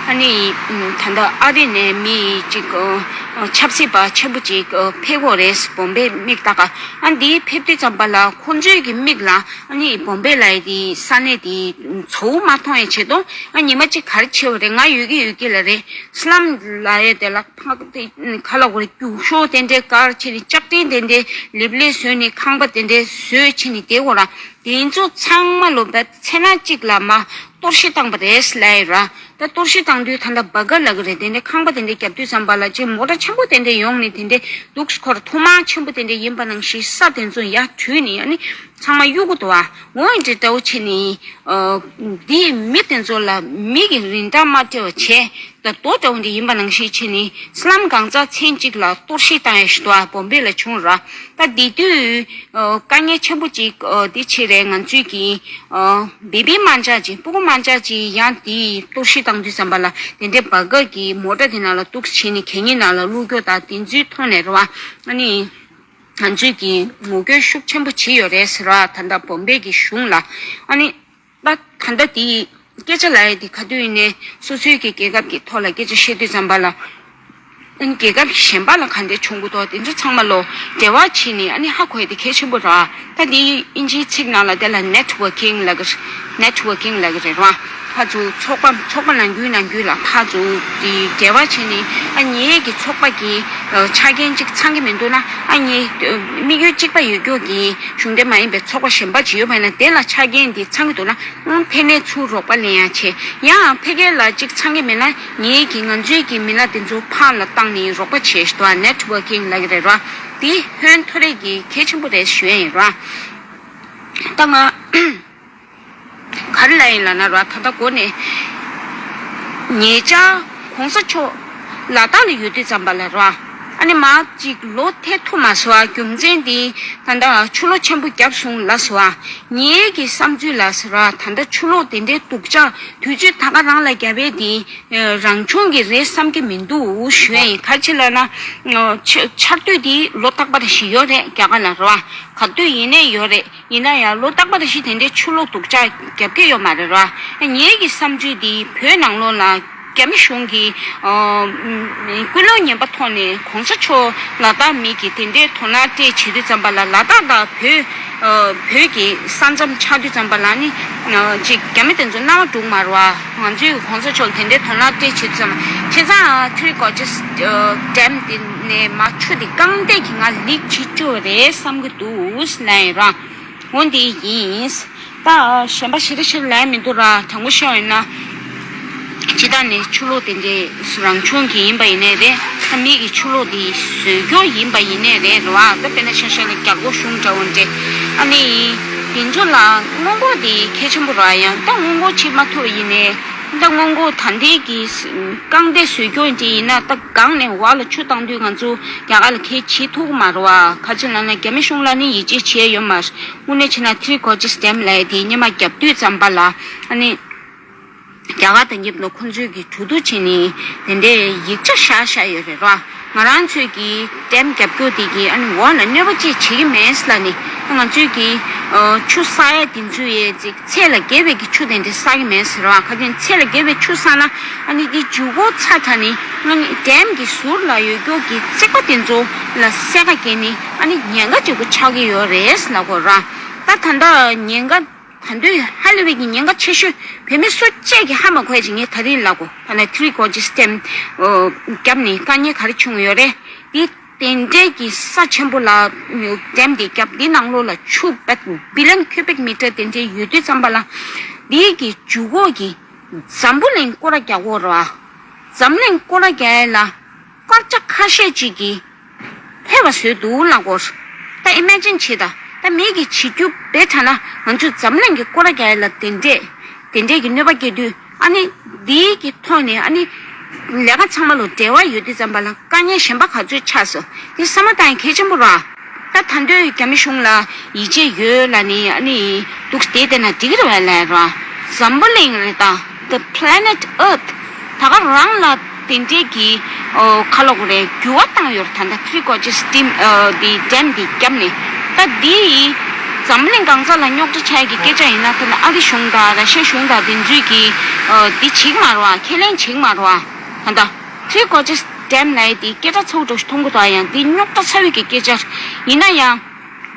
ཨ་ནི་ད་ལྟ་ཨ་རི་ནས་མི་གཅིག་ཨ་ཆབ་སྲིད་པ་ཆེན་པོ་གཅིག་ཨ་ཕེབས་ཀྱི་ཡོད་རེད། བོམ་བེ་མིག་ལྟ་ག་ཨ་འདི་ཕེབས་དུས་ཙམ་པ་ལ་ཁོང་ཚོའི་གི་མིག་ལ་ཨ་ནི་བོམ་བེ་ལབ་ཡ་དེ་ས་གནས་དེ་གཙོ་བོ་མ་མཐོང་ཡ་ཆེད་དུ། ཨ་ཉི་མ་གཅིག་ག་རེ་བྱས་པ་རེད། ང་ཡོད་ཀྱི་ཡོད་ཀྱི་ལ་རེད། སི་ལམ་ལབ་ཡ་དེ་ལ་ཕ་དེ་ག་ལ་གོ་རེ་རྒྱུག་ཤོག་དེ་འདྲའི་དཀར་ཆེ་ནི་ལྕགས་ཀྲིན་དེ་འདྲའི་ལེབ་ལེབ་བཟོས་ནས་ཁང་པ་དེ་འདྲའི་བཟོས་ཆེ་ནི་དེ་གོ་ར། དེ་ཚོ་ཚང་མ་ལོ་བད་ཚེ་ན་གཅིག་ལ་མ་གཏོར་བཤིག་བཏང་པ་རེད་ལབ་ཡ་ར། ད་གཏོར་བཤིག་བཏང་དུས་ད་ལྟ་སྦ་ག་ལབ་ཀྱི་རེད། དེ་འདྲའི་ཁང་པ་དེ་འདྲའི་བརྒྱབ་དུས་ཙམ་པ་ལ་ཅིག་མོ་ཊ་ཆེན་པོ་དེ་འདྲའི་ཡོང་ནས་དེ་འདྲའི་འདུག་སྐོར་ཐོག་མ་ཆེན་པོ་དེ་འདྲའི་ཡིན་པ་ནང་བཞིན་ས་དེ་ཚོ་ཡར་བྲུས་ནས། ཨ་ནི་ཚང་མ་གཡུག་གི་འདུག་ཨ། འོ་འདྲ་འདྲ་བོ་བྱས་ནས། ཨ་འདིས་མི་དེ་ཚོ་ལ་མི་གི་རིན་ཐང་མ་སྤྲད་པ་བྱས། ད་རྡོ་འདྲ་བོ་འདི་ཡིན་པ་ནང་བཞིན་བྱས་ནས་སི་ལམ་གང་ཚང་ཚན་གཅིག་ལ་གཏོར་བཤིག་བཏང་ཡ་ཞིག་འདུག་ཨ། བོམ་བེ་ལ་བྱུང་ར། ད་དེ་དུས་ཨ་དཀའ་ངལ་ཆེན་པོ་ཅིག་ཨ་འདི་ཆེ་རེད། ང་ཚོའི་གི་ཨ་བེ་བི་མང་ཆ་ཅིག་སྤུ་གུ་མང་ཆ་ཅིག་ཡང་དེ་གཏོར་བཤིག་བཏང་དུས་ཙམ་པ་ལ་དེ་འདྲའི་སྦ་ག་གི་མོ་ཊ་དེ་ནང་ལ་གཏུགས་བྱས་ནས་གད་སྙིགས་ནང་ལ་བླུགས་རྒྱུ་དང་དེ་ཚོའི་ཐོག་ནས་རེད་པ། ཨ་ནི། ང་ཚོས་ཀྱིས་ངོ་རྒོལ་ཤུགས་ཆེན་པོ་བྱས་ཡོད་རེད་ཟེར་བ། ད་ལྟ་བོམ་བེ་གི་གཞུང་ལ། ཨ་ནི་ད་ད་ལྟ་དེ་སྐད་ཆ་ལབ་ཡ་དེ་ག་དུས་ཡིན་ནའི་སོ་སོའི་གི་རྒྱལ་ཁབ་ཀྱི་ཐོག་ལ་སྐད་ཆ་བཤད་དུས་ཙམ་པ་ལ། ཨ་ནི་རྒྱལ་ཁབ་གཞན་པ་ལ་ག་འདྲ་བྱུང་གི་འདུག་དེ་ཚོ་ཚང་མ་ལོ་འབྲེལ་བ་བྱས་ནས། ཨ་ནི་ཧ་གོ་ཡ་དེ་གལ་ཆེན་པོ་རེད། ད་དེ་དབྱིན་ཇིའི་ཚིག་ནང་ལ་དེ་ལ་ནེཊ་ཝར་ཀིང་ལབ་ཀྱི་ནེཊ་ཝར་ཀིང་ལབ་ཀྱི་རེད་ར། ཕར་ཚུར་ཚོགས་པ་ཚོགས་པ་ནང་ཁུལ་ནང་ཁུལ་ལ་ཕར་ཚུར་དེ་འབྲེལ་བ་བྱས་ནས། ཨ་ངེད་ཀྱི་ཚོགས་པ་གི་ཨ་ཆ་རྐྱེན་གཅིག་ཚང་གི་མི་འདུག་ན། ཨ་ངེད་དམིགས་ཡུལ་གཅིག་པ་ཡོད་རྒྱུ་གི་གཞུང་འབྲེལ་མ་ཡིན་པའི་ཚོགས་པ་གཞན་པ་ཅིག་ཡོད་པ་ཡིན་ན། དེ་ལ་ཆ་རྐྱེན་དེ་ཚང་གི་འདུག་ན། ཨང་ཕ་ནས་ཚུར་རོགས་པ་ལེན་ཡ་བྱེད། ཡང་ཕ་གི་ལ་གཅིག་ཚང་གི་མེད་ན། ངེད་ཀྱི་ང་ཚོའི་གི་མི་སྣ་དེ་ཚོ་ཕར་ལ་བཏང་ནས་རོགས་པ་བྱེད་ཞིག་འདུག་ནེཊ་ཝར་ཀིང་ལབ་ཀྱི་རེད་ར། དེ་ཧོན་ཐོར་རེ་གི་གལ་ཆེན་པོ་རེད་ཞུ་ཡ་ཡིན་ར། ད་ང་ག་རེ་ལབ་ཡིན་ལབ་ན་ར། ད་ལྟ་འགོ་ནས་ཉེ་ཆར་གོང་ས་མཆོག་ ལ་དྭགས་ལ་ཡོད་དུས་ཙམ་པ་ལ་ར། ཨ་ནི་མ་གཅིག་ལོ་ཐེ་ཐུབ་མ་སོང་བ་རྒྱུ་མཚན་དེ་ད་ལྟ་ཆུ་ལོག་ཆེན་པོ་བརྒྱབ་སོང་ལ་སོང་བ། ངའི་གི་བསམ་ཚུལ་ལ་སོང་ར། ད་ལྟ་ཆུ་ལོག་དེ་འདྲའི་སྡུག་ཅག་དུས་ཚོད་ད་ག་རང་ལ་བརྒྱབ་པའི་དེ་རང་བྱུང་གི་རེད་བསམ་གྱི་མི་འདུག་ཞུ་ཡ་ཡིན། ག་ཅི་ལབ་ན། ཆ་ཆར་དུས་དེ་ལོ་རྟག་པར་ཞིག་ཡོད་རེད་རྒྱ་གར་ལ་ར། ག་དུས་ཡིན་ནའི་ཡོད་རེད། ཡིན་ན་ཡང་ལོ་རྟག་པར་ཞིག་དེ་འདྲའི་ཆུ་ལོག་སྡུག་ཅག་བརྒྱབ་ཀྱི་ཡོད་མ་རེད་ར། ངའི་གི་བསམ་ཚུལ་འདི་བོད་ནང་ལོགས་ལ་རྒྱ་མི་གཞུང་གིས་ཨ་ཀུན་སློང་ངན་པ་ཐོག་ནས་གོང་ས་མཆོག་ལ་དྭགས་མི་གི་དེ་འདྲའི་དོ་སྣང་སྤྲད་བྱེད་དུས་ཙམ་པ་ལ། ལ་དྭགས་དང་བོད་ཨ་བོད་ཀྱི་ས་མཚམས་ཆགས་དུས་ཙམ་པ་ལ་ནི་ཨ་ཅིག་རྒྱ་མི་དེ་ཚོ་སྣང་བ་འགྲོ་གི་མ་རེད་བ། ང་ཚོའི་གོང་ས་མཆོག་ལ་དེ་འདྲའི་དོ་སྣང་སྤྲད་བྱེད་དུས་ཙམ་པ། བྱས་ཙང་ཨ་ཐི་རི་གོ་ཇེ་སི་ཌེམ་དེ་ནས་མ་ཆུ་དེ་རྐང་སྟེགས་ཀྱི་ང་ལིག་བྱེད་བཅུག་རེད་བསམ་གྱི་འདུག་ལབ་ཡིན་ར། འོ་འདི་ཡིན། ད་གཞན་པ་ཞེ་དྲག་ཞིག་ལབ་མི་འདུག་ར། དྲང་པོ་བཤད་ཡིན་ན། སྤྱི་བཏང་ནས་ཆུ་ལོག་དེ་འདྲའི་རང་བྱུང་གི་ཡིན་པ་ཡིན་ནའི་རེད། ད་མི་གི་ཆུ་ལོག་དེ་བཟོས་རྒྱུ་ཡིན་པ་ཡིན་ནའི་རེད་ར། ད་དཔེར་ན་ཤ་ཤ་ལ་རྒྱ་སྒོ་གཞུང་འདྲ་བོ་འདྲ། ཨ་ནི་དེ་ཚོ་ལ་སྔོན་འགོག་དེ་གལ་ཆེན་པོ་ར། ཡང་ད་སྔོན་འགོག་བྱེད་མ་ཐུབ་པ་ཡིན་ནའི། ད་སྔོན་འགོག་ད་ལྟའི་གི་རྐང་སྟེགས་བཟོས་རྒྱུ་འདྲ་ཡིན་ན། ད་སྒང་ནས་འོག་ལ་ཆུ་བཏང་དུས་ང་ཚོ་རྒྱ་གར་ལ་གལ་བྱེད་ཐུབ་ཀྱི་མ་རེད་བ། ག་ཅི་ལབ་ན་རྒྱ་མི་གཞུང་ལ་ནི་ཡིད་ཆེས་བྱས་ཡོད་མ་རེད། དངོས་གནས་བྱས་ན་ཐི་རི་གོ་ཇེ་སི་ཌེམ་ལབ་ཡ་དེ་སྔོན་མ་བརྒྱབ་དུས་ཙམ་པ་ལ་ཨ་ནི། རྒྱ་གར་དང་མཉམ་དུ་ཁོང་ཚོས་ཀྱི་གྲོས་བསྡུར་བྱས་ནས་དེ་འདྲའི་ཡིག་ཆ་བཞག་བཞག་ཡོད་རེད་ར། ང་རང་ཚོས་ཀྱི་ཌེམ་རྒྱབ་སྐྱོར་དེ་གི་ཨ་ནི་འོག་ལ་གནོད་པ་ཅིག་བྱེད་ཀྱི་མེད་ལབ་ནས། ང་ཚོས་ཀྱི་ཨ་ཆུ་བསགས་ཡ་དེ་ཚོ་ཡས་ཅིག་ཚད་ལས་བརྒལ་བའི་གི་ཆུ་དེ་འདྲ་བསགས་ཀྱི་མེད་ཟེར་བ། ག་དེ་ཚད་ལས་བརྒལ་བའི་ཆུ་བསགས་ན་ཨ་ནི་དེ་མཇུག་གུ་ཚ་དྲགས་ནས་ཨ་ནི་ཌེམ་གི་ཟུར་ལ་ཡོད་རྒྱུ་གི་རྩིག་པ་དེ་ཚོ་ལ་སེར་ཁ་བཀལ་ནས་ཨ་ནི་ཉེན་ཁ་ཅིག་པོ་ཆགས་ཀྱི་ཡོད་རེད་ལབ་དགོས་ར། ད་ད་ལྟ་ཉེན་ཁ། ད་དུང་ཧ་ལས་པའི་གི་ཉེན་ཁ་ཆེ་ཤོས་བོད་མི་སུ་གཅིག་གིས་ཧ་མ་གོ་ཡ་ཅིག་ངས་ད་རིང་ལབ་དགོས། ད་ནི་ཐི་རི་གོ་ཇེ་སི་ཌེམ་ཨོ་བརྒྱབ་ནས་དཀའ་ངལ་ག་རེ་བྱུང་ཡོད་རེད། འདི་དེ་འདྲའི་གི་ས་ཆེན་པོ་ལ་ཌེམ་དེ་བརྒྱབ། འདི་ནང་ལོགས་ལ་ཆུ་བད་བི་ལི་ཡོན་ཁྱུ་བིག་མི་ཊར་དེ་འདྲའི་ཡོད་དུས་ཙམ་པ་ལ། འདིའི་གི་མཇུག་འོག་གི་འཛམ་བུ་གླིང་སྐོར་ར་རྒྱག་དགོས་རེད་བ། འཛམ་གླིང་སྐོར་ར་རྒྱག་ཡ་ལ་སྐར་ཆ་ཁ་ཤས་ཅིག་གི་ཕེབས་པ་བཟོས་འདུག་ལབ་དགོས། ད་ཨི་མེ་ཇིན་བྱེད་ད། ད་མི་གིས་བྱེད་རྒྱུ་བས་དྲགས་ན་ང་ཚོས་འཛམ་གླིང་གི་སྐོར་ར་རྒྱག་ཡ་ལ་དེ་འདྲས་དེ་འདྲས་ཀྱི་གནོད་པ་སྐྱེལ་དུས། ཨ་ནི་འདིའི་གི་ཐོག་ནས་ཨ་ནི་ལས་ཀ་ཚང་མ་ལ་འབྲེལ་བ་ཡོད་དུས་ཙམ་པ་ལ་དཀའ་ངལ་གཞན་པ་ག་ཚོད་ཆགས་སོང་། དེ་བསམ་བློ་བཏང་ཡ་གལ་ཆེན་པོ་རེད། ད་ད་འདོད་རྒྱ་མི་གཞུང་ལ་ཡིད་ཆེས་ཡོད་ལབ་ནས་ཨ་ནི་འདུག་བསྡད་བསྡད་ན་འགྲིག་གི་རེད་བས་ལབ་ར། འཛམ་བུ་གླིང་རེད་ད། The planet Earth། ད་ག་རང་ལ་དེ་འདྲས་ཀྱི་ཨོ་ག་ལབ་དགོས་རེད། འགྱུར་བ་བཏང་ཡོད་རེད། ད་ལྟ་ཐི་རི་གོ་ཇེ་སི་ཌེམ་ཨ་དེ་ཌེམ་དེ་བརྒྱབ་ནས། ད་འདི་ཡིས་འཛམ་གླིང་གང་ས་ལ་རྙོག་དྲ་ཆགས་ཀྱི་སྐད་ཆ་ཡིན་ན། ད་ལྟ་ཨ་རི་གཞུང་དང་ར་ཤ་གཞུང་དང་དེ་ཚོས་ཀྱིས་ཨ་འདི་བྱེད་ཀྱི་མ་རེད་བ། ཁས་ལེན་བྱེད་ཀྱི་མ་རེད་བ། ད་ལྟ་ཐི་རི་གོ་ཇེ་སི་ཌེམ་ལབ་ཡ་དེ་སྐད་གྲགས་ཚ་པོ་འདྲ་ཞིག་མཐོང་གི་འདུག་ཡང་དེ་རྙོག་དྲ་ཚ་པོའི་གི་སྐད་ཆ་ཡིན་ན་ཡང་།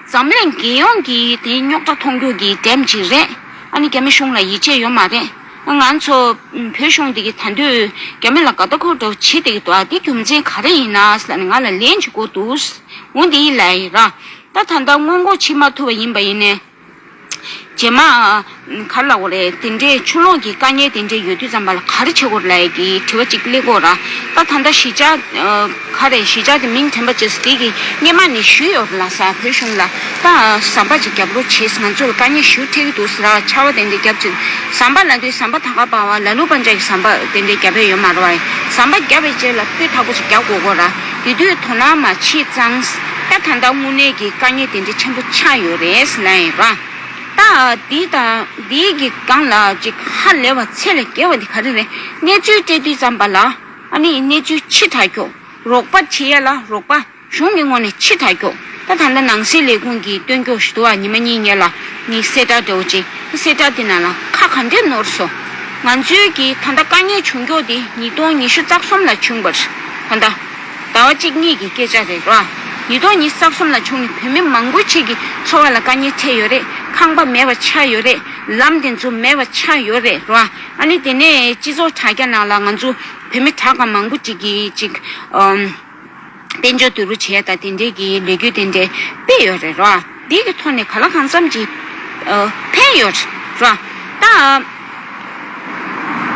འཛམ་གླིང་རྒྱལ་ཡོངས་ཀྱི་དེ་རྙོག་དྲ་མཐོང་རྒྱུ་གི་ཌེམ་ཅིག་རེད། ཨ་ནི་རྒྱ་མི་གཞུང་ལ་ཡིད་ཆེས་ཡོད་མ་རེད། ང་ཚོ་བོད་གཞུང་འདི་གི་ད་འདོད་རྒྱ་མི་ལ་དགའ་ལྡོག་ཁོ་འདྲ་བོ་བྱེད་བསྡད་ཀྱི་འདུག་ཨ་དེ་རྒྱུ་མཚན་ག་རེ་ཡིན་ན་ཟེར་ནས་ང་ལ་ལན་ཅིག་དགོས་འདུག་འོ་འདི་ལབ་ཡིན་ར། ད་ད་ལྟ་སྔོན་འགོག་བྱེད་མ་ཐུབ་པ་ཡིན་པ་ཡིན་ནའི། རྗེས་མ་ག་རེ་ལབ་དགོས་རེད། དེ་འདྲའི་ཆུ་ལོག་གི་དཀའ་ངལ་དེ་འདྲའི་ཡོད་དུས་ཙམ་པ་ལ་ག་རེ་བྱེད་དགོས་རེད་ལབ་ཡ་གི་དྲི་བ་གཅིག་སླེབས་ཀྱི་ཡོད་ར། ད་ད་ལྟ་གཞིས་ཆགས་ཨ་ག་རེ་གཞིས་ཆགས་དེ་མིང་དྲན་པ་བརྗེད་སོང་། དེ་གི་སྔོན་མ་ནས་ཞུས་ཡོད་རེད་ལ་ས་བོད་གཞུང་ལ། ད་ཟམ་པ་ཅིག་རྒྱབ་རོགས་བྱེད། ང་ཚོ་ལ་དཀའ་ངལ་ཞེ་པོ་འཕྲད་ཀྱི་འདུག་ཟེར་ར། ཆར་པ་དེ་འདྲ་བརྒྱབ་ཅིག་ཟམ་པ་ལབ་དུས་ཟམ་པ་ད་ག་པ་བ་ལ་ལུ་པན་ཅ་གི་ཟམ་པ་དེ་འདྲ་རྒྱབ་ཡ་ཡོད་མ་རེད་བ། ཟམ་པ་རྒྱབ་པའི་རྗེས་ལ་སྤུས་དག་པོ་ཅིག་རྒྱག་དགོས་ཀྱི་ཡོད་ར། དེ་དུས་དོ་སྣང་མ་བྱས་ཙང་ད་ད་ལྟ་དངོས་གནས་ཀྱི་དཀའ་ངལ་དེ་འདྲ་ཆེན་པོ་ཆགས་ཡོད་རེད་ཟེར་ལབ་ཡིན་ར། ད་འདི་དང་འདིའི་གི་སྒང་ལ་ཅིག་ཧ་ལས་པ་ཚད་ལས་བརྒལ་བ་འདི་ག་རེ་རེད། གནས་ཚུལ་སྤྲད་དུས་ཙམ་པ་ལ་ཨ་ནི་གནས་ཚུལ་ཕྱི་དྲགས་ཀྱོག་རོགས་པ་བྱེད་ཡ་ལ་རོགས་པ་གཞུང་གི་ངོས་ནས་ཕྱི་དྲགས་ཀྱོག་ད་ད་ལྟ་ནང་སྲིད་ལས་ཁུངས་ཀྱིས་སྟོན་ཀྱོག་ཞིག་འདུག་ཨ། ཉི་མ་གཉིས་སྔོན་ལ་ངས་གསལ་བསྒྲགས་འདྲ་བོ་ཅིག་གསལ་བསྒྲགས་དེ་ནང་ལ་ཁ་ག་འདྲས་ནོར་སོང་། ང་ཚོའི་གི་ད་ལྟ་དཀའ་ངལ་བྱུང་ཀྱོག་དེ་ཉིས་སྟོང་ཉི་ཤུ་རྩ་གསུམ་ལ་བྱུང་བ་རེད། ད་ལྟ་ཟླ་བ་གཅིག་གཉིས་ཀྱི་སྐད་ཆ་རེད་ར། ཉིས་སྟོང་ཉི་ཤུ་རྩ་གསུམ་ལ་བྱུང་ནས་བོད་མི་མང་པོ་ཅིག་གི་འཚོ་བ་ལ་དཀའ་ངལ་འཕྲད་ཡོད་རེད། ཁང་པ་མེད་པ་ཆགས་ཡོད་རེད། ལམ་དེ་ཚོ་མེད་པ་ཆགས་ཡོད་རེད་ར། ཨ་ནི་དེ་ནས་སྤྱི་ཚོགས་དྲ་རྒྱ་ནང་ལ་ང་ཚོ་བོད་མི་དྲ་ག་མང་པོ་ཅིག་གིས་ཅིག་ཨམ། དཔལ་འབྱོར་བསྡུ་རུབ་བྱས་དང་དེ་འདྲའི་གི་ལས་འགུལ་དེ་འདྲ་སྤེལ་ཡོད་རེད་ར། འདི་གི་ཐོག་ནས་གང་ལ་གང་འཚམ་ཅིག་ཨ་ཕན་ཡོད་རེད་ར། ད་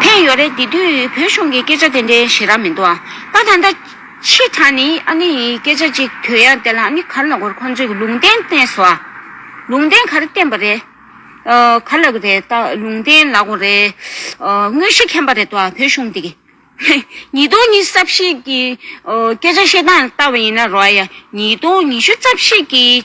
ཕན་ཡོད་རེད། དེ་དུས་བོད་གཞུང་གི་སྐད་ཆ་དེ་འདྲ་ཞེ་དྲག་མི་འདུག་ཨ། ད་ད་ལྟ་ཕྱི་དྲགས་ནས་ཨ་ནི་སྐད་ཆ་ཅིག་ཐོས་ཡ་དེ་ལ་ཨ་ནི་ག་རེ་ལབ་དགོས་རེད། ཁོང་ཚོས་གི་ལུང་བསྟན་བསྟན་སོང་ཨ། ལུང་བསྟན་ག་རེ་བསྟན་པ་རེད། ཨ་ག་རེ་ལབ་དགོས་རེད། ད་ལུང་བསྟན་ལབ་དགོས་རེད། ཨ་དངོས་གཞི་མཁྱེན་པ་རེད་དོ་ཨ། བོད་གཞུང་འདི་གི། ཉིས་སྟོང་ཉི་ཤུ་རྩ་བཞི་གི་ཨོ་སྐད་ཆ་བཤད་སྟངས་ལྟ་བ་ཡིན་ན་རོ་ཡ། ཉིས་སྟོང་ཉི་ཤུ་རྩ་བཞི་གི་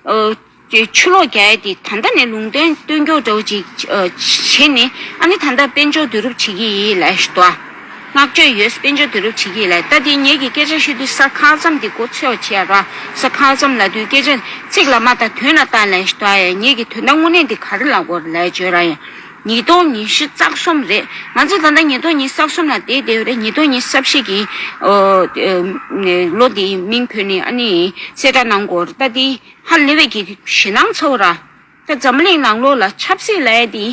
ཨོ་ཆུ་ལོག་རྒྱག་ཡ་དེ་ད་ལྟ་ནས་ལུང་བསྟན་སྟོན་རྒྱུ་འདྲ་བོ་ཅིག་ཨོ་བྱེད་ནས། ཨ་ནི་ད་ལྟ་དཔལ་འབྱོར་བསྡུ་རུབ་བྱེད་ཀྱི་ཡིན་ལབ་ཞུ་དོ། བསྔགས་བརྗོད་ཡོད། དཔལ་འབྱོར་བསྡུ་རུབ་བྱེད་ཀྱི་ཡིན་ལབ། ད་དེ་ངེད་ཀྱི་སྐད་ཆ་ཤོད་དུས་ས་ཁ་ཙམ་དེ་མགོ་ཚོས་བྱེད་ཡ་རོ། ས་ཁ་ཙམ་ལབ་དུས་སྐད་ཆ་ཚིག་ལ་མ་ལྟ་དོན་ལ་ལྟ་ལབ་ཞུ་དོ། ཡ་ངེད་ཀྱི་དོན་དག་དངོས་གནས་འདི་ག་རེ་ལབ་དགོས་རེད་ལབ་བརྗོད་ར་ཡ། ཉིས་སྟོང་ཉི་ཤུ་རྩ་གསུམ་རེད། ང་ཚོ་ད་ལྟ་ཉིས་སྟོང་ཉི་ཤུ་རྩ་གསུམ་ལ་བསྡད་བསྡད་ཡོད་རེད། ཉིས་སྟོང་ཉི་ཤུ་རྩ་བཞི་གི་ཨོ་ཨེ་ལོ་འདིའི་མིང་བོས་ནས་ཨ་ནི་གསལ་བསྒྲགས་གནང་དགོས་རེད། ད་འདི་ཧ་ལས་པའི་གི་ཞེད་སྣང་ཚ་བོ་ར། ད་འཛམ་གླིང་ནང་ལོགས་ལ་ཆབ་སྲིད་ལབ་ཡ་དེ་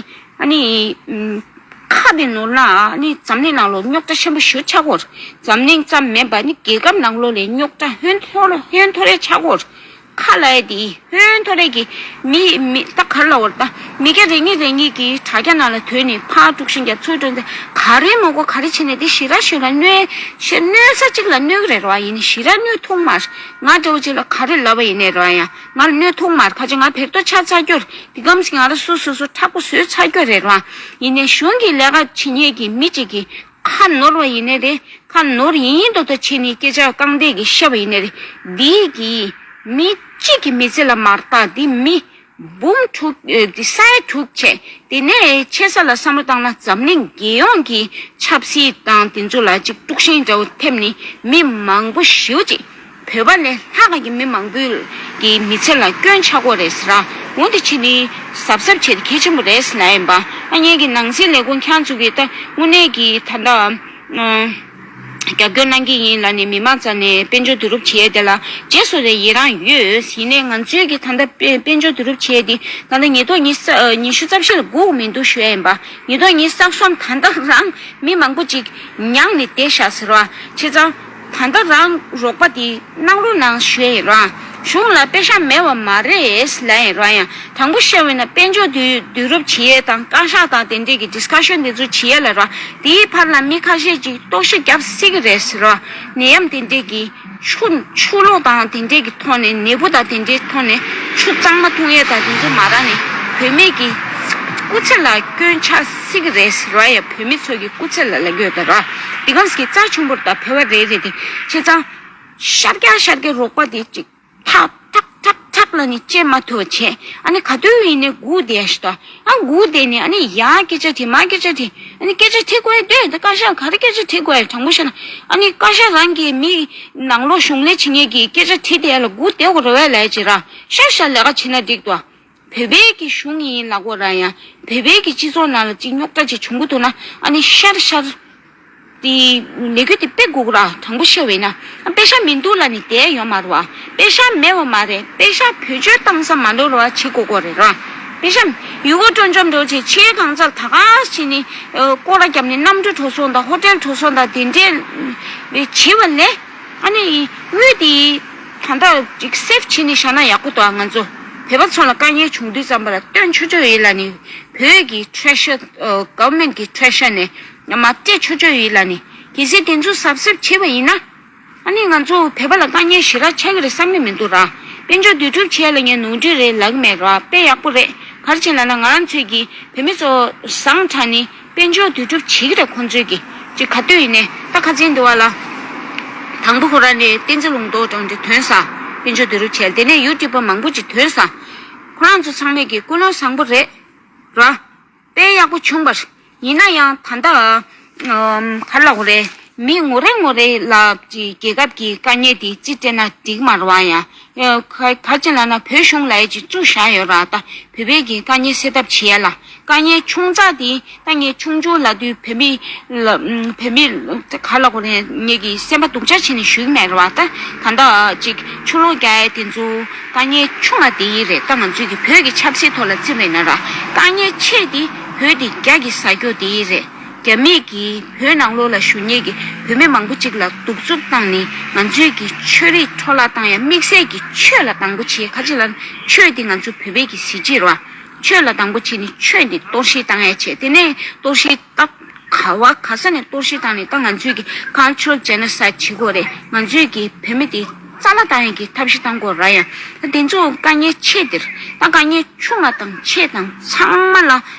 ཨ་ནི་ཨམ་ཁ་དེ་ནོར་ན་ཨ་ནི་འཛམ་གླིང་ནང་ལོགས་རྙོག་དྲ་ཆེན་པོ་ཞེ་པོ་ཆགས་ཀྱི་ཡོད་རེད། འཛམ་གླིང་ཙམ་མིན་པ་ནི་རྒྱལ་ཁབ་ནང་ལོགས་ལ་རྙོག་དྲ་ཧོན་ཐོར་ཧོན་ཐོར་རེ་ཆགས་ཀྱི་ཡོད་རེད། ཁ་ལབ་ཡ་དེ་ཧོན་ཐོར་རེ་གི་མི་མི་ད་ག་རེ་ལབ་དགོས་རེད། ད་མི་སྐྱ་རེ་གཉིས་རེ་གཉིས་ཀྱིས་དྲ་རྒྱ་ནང་ལ་དོན་ནི་ཕར་དཀྲུག་ཤིང་རྒྱབ་ཚུར་དཀྲུག་ནས་ག་རེ་མ་དགོས་ག་རེ་བྱས་ནས་དེ་ཞེ་དྲག་ཞེ་དྲག་གནོད་ཞེ་གནོད་ས་གཅིག་ལ་གནོད་ཀྱི་རེད་རོ། ཡིན་ནི་ཞེ་དྲག་གནོད་ཐུབ་མ་རེད། ང་འདྲ་བོ་ཅིག་ལ་ག་རེ་ལབ་པ་ཡིན་ནའི་རོ་ཡ། ང་ལ་གནོད་ཐུབ་མ་རེད། ཁ་ཅིག་ང་བེར་ཏོ་ཆག་ཆག་སྐྱོར་འདི་གམ་ཞིག་ང་རང་སོ་སོ་སོ་མཁྲེགས་པོ་བཟོས་ཚར་སྐྱོར་རེད་རོ། ཡིན་ནའི་གཞུང་གི་ལས་ཀ་བྱེད་མཁན་གྱི་མི་གཅིག་གིས་ཁ་ནོར་བ་ཡིན་ནའི་རེད། ཁ་ནོར་ཡིན་མདོག་མདོག་བྱས་ནས་སྐད་ཆ་རྐང་སྟེགས་ཀྱི་བཤད་པ་ཡིན་ནའི་རེད། འདི་གིས་མི་གཅིག་གི་མི་ཚེ་ལ་མ་བརྟགས་འདི་མི་འབུམ་དྲུག་ཨེ་འདི་ས་ཡ་དྲུག་བྱས། དེ་ནས་ཆེ་ས་ལ་བསམ་བློ་བཏང་ན་འཛམ་གླིང་རྒྱལ་ཡོངས་ཀྱི་ཆབ་སྲིད་དང་དེ་ཚོ་ལ་ཅིག་དཀྲུག་ཤིང་འདྲ་བོ་ཐེབས་ནས་མི་མང་པོ་ཞེ་པོ་ཅིག་བོད་པ་ལས་ལྷག་གི་མི་མང་པོའི་གི་མི་ཚེ་ལ་སྐྱོན་ཆགས་ཀྱི་ཡོད་རེད་ཟེར་ར། འོ་དེ་ཕྱིན་ནི་གཟབ་གཟབ་བྱེད་དེ་གལ་ཆེན་པོ་རེད་ཟེར་ལབ་ཡིན་པ། ཨ་ངེད་ཀྱི་ནང་སྲིད་ལས་ཁུངས་ཁྱེད་ཚོ་གི་ད་དངོས་གནས་ཀྱི་ད་ལྟ་ཨ་རྒྱབ་སྐྱོར་གནང་གི་ཡིན་ལབ་ནས་མི་མང་རྩ་ནས་དཔལ་འབྱོར་བསྡུ་རུབ་བྱེད་ཡས་དེ་ལ་རྗེས་སུ་རེ་ཡི་རང་ཡོད། ཡིན་ནའི་ང་ཚོའི་གི་ད་ལྟ་དཔལ་དཔལ་འབྱོར་བསྡུ་རུབ་བྱེད་ཡས་དེ་ད་ལྟ་ཉིས་སྟོང་ཉི་ཤུ་རྩ་བཞི་ལ་སྒུག་མི་འདུག་ཞུ་ཡས་ཡིན་པ། ཉིས་སྟོང་ཉི་ཤུ་རྩ་གསུམ་ད་ལྟ་རང་མི་མང་པོ་ཅིག་མྱངས་ནས་བསྡད་ཤག་ཟེར་བ། བྱས་ཙང་། ད་ལྟ་རང་རོགས་པ་དེ་གནང་རོགས་གནང་ཞུ་ཡས་ཡིན་ར། གཞུང་ལ་པེ་ཤག་མེད་པ་མ་རེད་ལབ་ཡིན་ར། ཡང་དང་པོ་བཤད་པ་ཡིན་ན་དཔལ་འབྱོར་བསྡུ་བསྡུ་རུབ་བྱེད་ཡས་དང་བཀའ་ཤག་དང་དེ་འདྲས་ཀྱི་ཌིས་ཀ་ཤན་དེ་ཚོ་བྱེད་ཡས་ལ་ར། དེའི་བར་ལ་མི་ཁ་ཤས་ཅིག་ལྟོགས་ཤི་རྒྱབ་སྲིད་ཀྱི་རེད་ཟེར་ར། ནད་ཡམས་དེ་འདྲས་ཀྱི་ཆུ་ཆུ་ལོག་དང་དེ་འདྲས་ཀྱི་ཐོག་ནས་ནད་འབུ་དང་དེ་འདྲས་ཐོག་ནས་ཆུ་གཙང་མ་འཐུང་ཡས་དང་དེ་ཚོ་མ་རག་ནས་བོད་མི་གི་སྐུ་ཚེ་ལ་སྐྱོན་ཆགས་སྲིད་ཀྱི་རེད་ཟེར་ར། ཡ་བོད་མི་ཚོ་གི་སྐུ་ཚེ་ལ་ལ་འགྱོད་དང་ར། འདི་གམ་སྐད་རྩ་ཆེན་པོར་ད་བོད་པ་རེ་རེ་དེ་བྱས་ཙང་། ཤར་རྒྱག་ཤར་རྒྱག་རོགས་པ་དེ་གཅིག་ཐག་ཐག་ཐག་ཐག་ལ་ནི་བཅད་མ་ཐུབ་བྱས། ཨ་ནི་ག་དུས་ཡིན་ནའི་སྒུག་བསྡད་ཤི་ད། ཨ་སྒུག་བསྡད་ནས་ཨ་ནི་ཡར་སྐད་ཆ་དྲིས་མར་སྐད་ཆ་དྲིས། ཨ་ནི་སྐད་ཆ་དྲི་དགོས་ཡ་འདོད་ད་བཀའ་ཤག་ག་རེ་སྐད་ཆ་དྲི་དགོས་ཡ་དྲང་པོ་བཤད་ན། ཨ་ནི་བཀའ་ཤག་རང་གི་མི་ནང་ལོགས་གཞུང་ལས་བྱེད་མཁན་གྱི་སྐད་ཆ་དྲི་བསྡད་ཡ་ལ་སྒུག་བསྡད་དགོས་རེད་བས་ལབ་ཡ་ཅིག་ར། ཤར་ཤར་ལས་ཀ་བྱེད་ན་འགྲིག་འདུག་བོད་པའི་གི་གཞུང་ཡིན་ལབ་དགོས་ར། ཡང་བོད་པའི་གི་སྤྱི་ཚོགས་ནང་ལ་ཅིག་རྙོག་དྲ་ཅིག་བྱུང་གི་འདུག་ན་ཨ་ནི་ཤར་ཤར་དེ་ལས་འགུལ་དེ་སྤེལ་དགོས་ར། དྲང་པོ་བཤད་པ་ཡིན་ན་པེ་ཤ་མི་འདུག་ལབ་ནས་བསྡད་ཡོད་མ་རེད་བ། པེ་ཤ་མེད་པ་མ་རེད། པེ་ཤ་བེད་སྤྱོད་བཏང་ས་མ་འགྲོ་ར་བ་བྱེད་དགོས་དགོས་རེད་ར། པེ་ཤ་ཡུལ་སྐོར་སྤྲོ་འཆམ་འགྲོ་བྱེད་ཆེས་གང་ཚར་ད་ག་བྱས་ནས་སྐོར་ར་བརྒྱབ་ནས་གནམ་གྲུ་འགྲོ་སོང་དང་ཧོ་ཊེལ་འགྲོ་སོང་དང་དེ་འདྲས་བྱེད་པ་ལས། ཨ་ནི་དངུལ་དེ་ད་ལྟ་ཅིག་སེབ་བྱས་ནས་བཞག་ན་ཡག་པོ་འདུག་ང་ཚོ་བོད་པ་ཚོ་ལ་དཀའ་ངལ་བྱུང་དུས་ཙམ་པ་ལ་བཏོན་ཆོག་ཆོག་ཡིན་ལབ་ནས་བོད་ཀྱི་ཁྲེ་ཤར་ཨ་གོ་ཝར་མེན་ཊི་གི་ཁྲེ་ཤར་ནས་མར་སྤྲད་ཆོག་ཆོག་ཡིན་ལབ་ནས། གལ་སྲིད་དེ་ཚོ་གཟབ་གཟབ་བྱས་པ་ཡིན་ན། ཨ་ནི་ང་ཚོ་བོད་པ་ལ་དཀའ་ངལ་ཞེ་དྲག་ཆགས་ཀྱི་རེད་བསམ་གྱི་མི་འདུག་ར། དཔལ་འབྱོར་བསྡུ་སྒྲུབ་བྱས་ལ་ངས་ནོར་འཁྲུལ་རེད་ལབ་ཀྱི་མེད་ར། དཔེ་ཡག་པོ་རེད། ག་རེ་བྱས་ལབ་ན་ང་རང་ཚོས་ཀྱི་བོད་མི་ཚོ་བཟང་དྲགས་ནས། དཔལ་འབྱོར་བསྡུ་སྒྲུབ་བྱེད་ཀྱི་རེད་ཁོང་ཚོས་ཀྱི། ཅིག་ག་དུས་ཡིན་ནའི་ད་ཁ་སང་འདི་བ་ལ། དང་པོ་ཁོ་རང་ནས་བསྟན་འཛིན་ལུང་རྟོགས་དྲང་གི་ཐོན་ས། དཔལ་འབྱོར་བསྡུ་སྒྲུབ་བྱས། དེ་ནས་ཡུ་ཊུབ་པ་མང་པོ་ཅིག་ཐོན་ས། ཁོ་རང་ཚོ་ཚང་མས་ཀྱི་ཀུན་སློང་བཟང་པོ་རེད། ར། དཔེ་ཡག་པོ་བྱུང་བ་རེད། ཡིན་ན་ཡང་ད་ལྟ། ཨམ། ག་རེ་ལབ་དགོས་རེད། མི་ངོ་རེ་ངོ་རེ་ལ་ཅིག་རྒྱལ་ཁབ་ཀྱི་དཀའ་ངལ་དེ་རྩིས་སྤྲད་ན་འགྲིག་མ་རེད་བ་ཡ། ཨ། ག་ག་ཅི་ལབ་ན་བོད་གཞུང་ལ་ཡ་ཅིག་བཙུགས་བཞག་ཡོད་ར། ད་བོད་པའི་གི་དཀའ་ངལ་སེལ་ཐབས་བྱེད་ཡ་ལ། དཀའ་ངལ་ཆུང་ཙག་དེ་ད་ངས་ཆུང་ཆུང་ལབ་དུས་བོད་མི་ལ་བོད་མི་ད་ག་ལབ་དགོས་རེད། ངེད་ཀྱི་སེམས་པ་སྡུག་ཅག་བྱས་ནས་ཞུ་གི་མེད་རེད་བ། ད་ད་ལྟ་ཅིག་ཆུ་ལོག་རྒྱག་ཡ་དེ་ཚོ་དཀའ་ངལ་ཆུང་བ་དེ་ཡིན་རེད། ད་ང་ཚོའི་གི་བོད་ཀྱི་ཆབ་སྲིད་ཐོག་ལ་བརྩིས་པ་ཡིན་ན་ར། དཀའ་ངལ་ཆེ་དེ་བོད་དེ་རྒྱ་གི་ཟ་རྒྱུ་དེ་ཡིན་རེད། རྒྱ་མིས་ཀྱིས་བོད་ནང་ལོགས་ལ་བཞུགས་མཁན་གྱི་བོད་མི་མང་པོ་ཅིག་ལ་གདུག་རྩུབ་བཏང་ནས་ང་ཚོའི་གི་ཆོས་རིག་འཕྲོ་བརླག་བཏང་ཡ། དམིགས་བསལ་གྱི་ཆོས་ལ་དང་པོ་བྱེད། ག་ཅི་ལབ་ན་ཆོས་འདི་ང་ཚོ་བོད་པའི་གི་གཟི་བརྗིད་རེད་བ། ཆོས་ལ་དང་པོ་བྱེད་ནས་ཆོས་འདི་གཏོར་བཤིག་བཏང་ཡ་བྱས། དེ་ནས་གཏོར་བཤིག་ད་ག་བ་ག་ས་ནས་གཏོར་བཤིག་བཏང་ནས་ད་ང་ཚོའི་གི་ཁལ་ཅར་ལ་ཇེ་ནོ་སའིཌ་བྱེད་དགོས་རེད། ང་ཚོའི་གི་བོད་མི་འདི་རྩ་བརླག་བཏང་ཡ་གི་ཐབས་ཤེས་བཏང་དགོས་ར་ཡ། ད་དེ་ཚོ་དཀའ་ངལ་ཆེ་དེར་ད་དཀའ་ངལ་ཆུང་བ་དང་ཆེ་དང་ཚང་མ་ལ་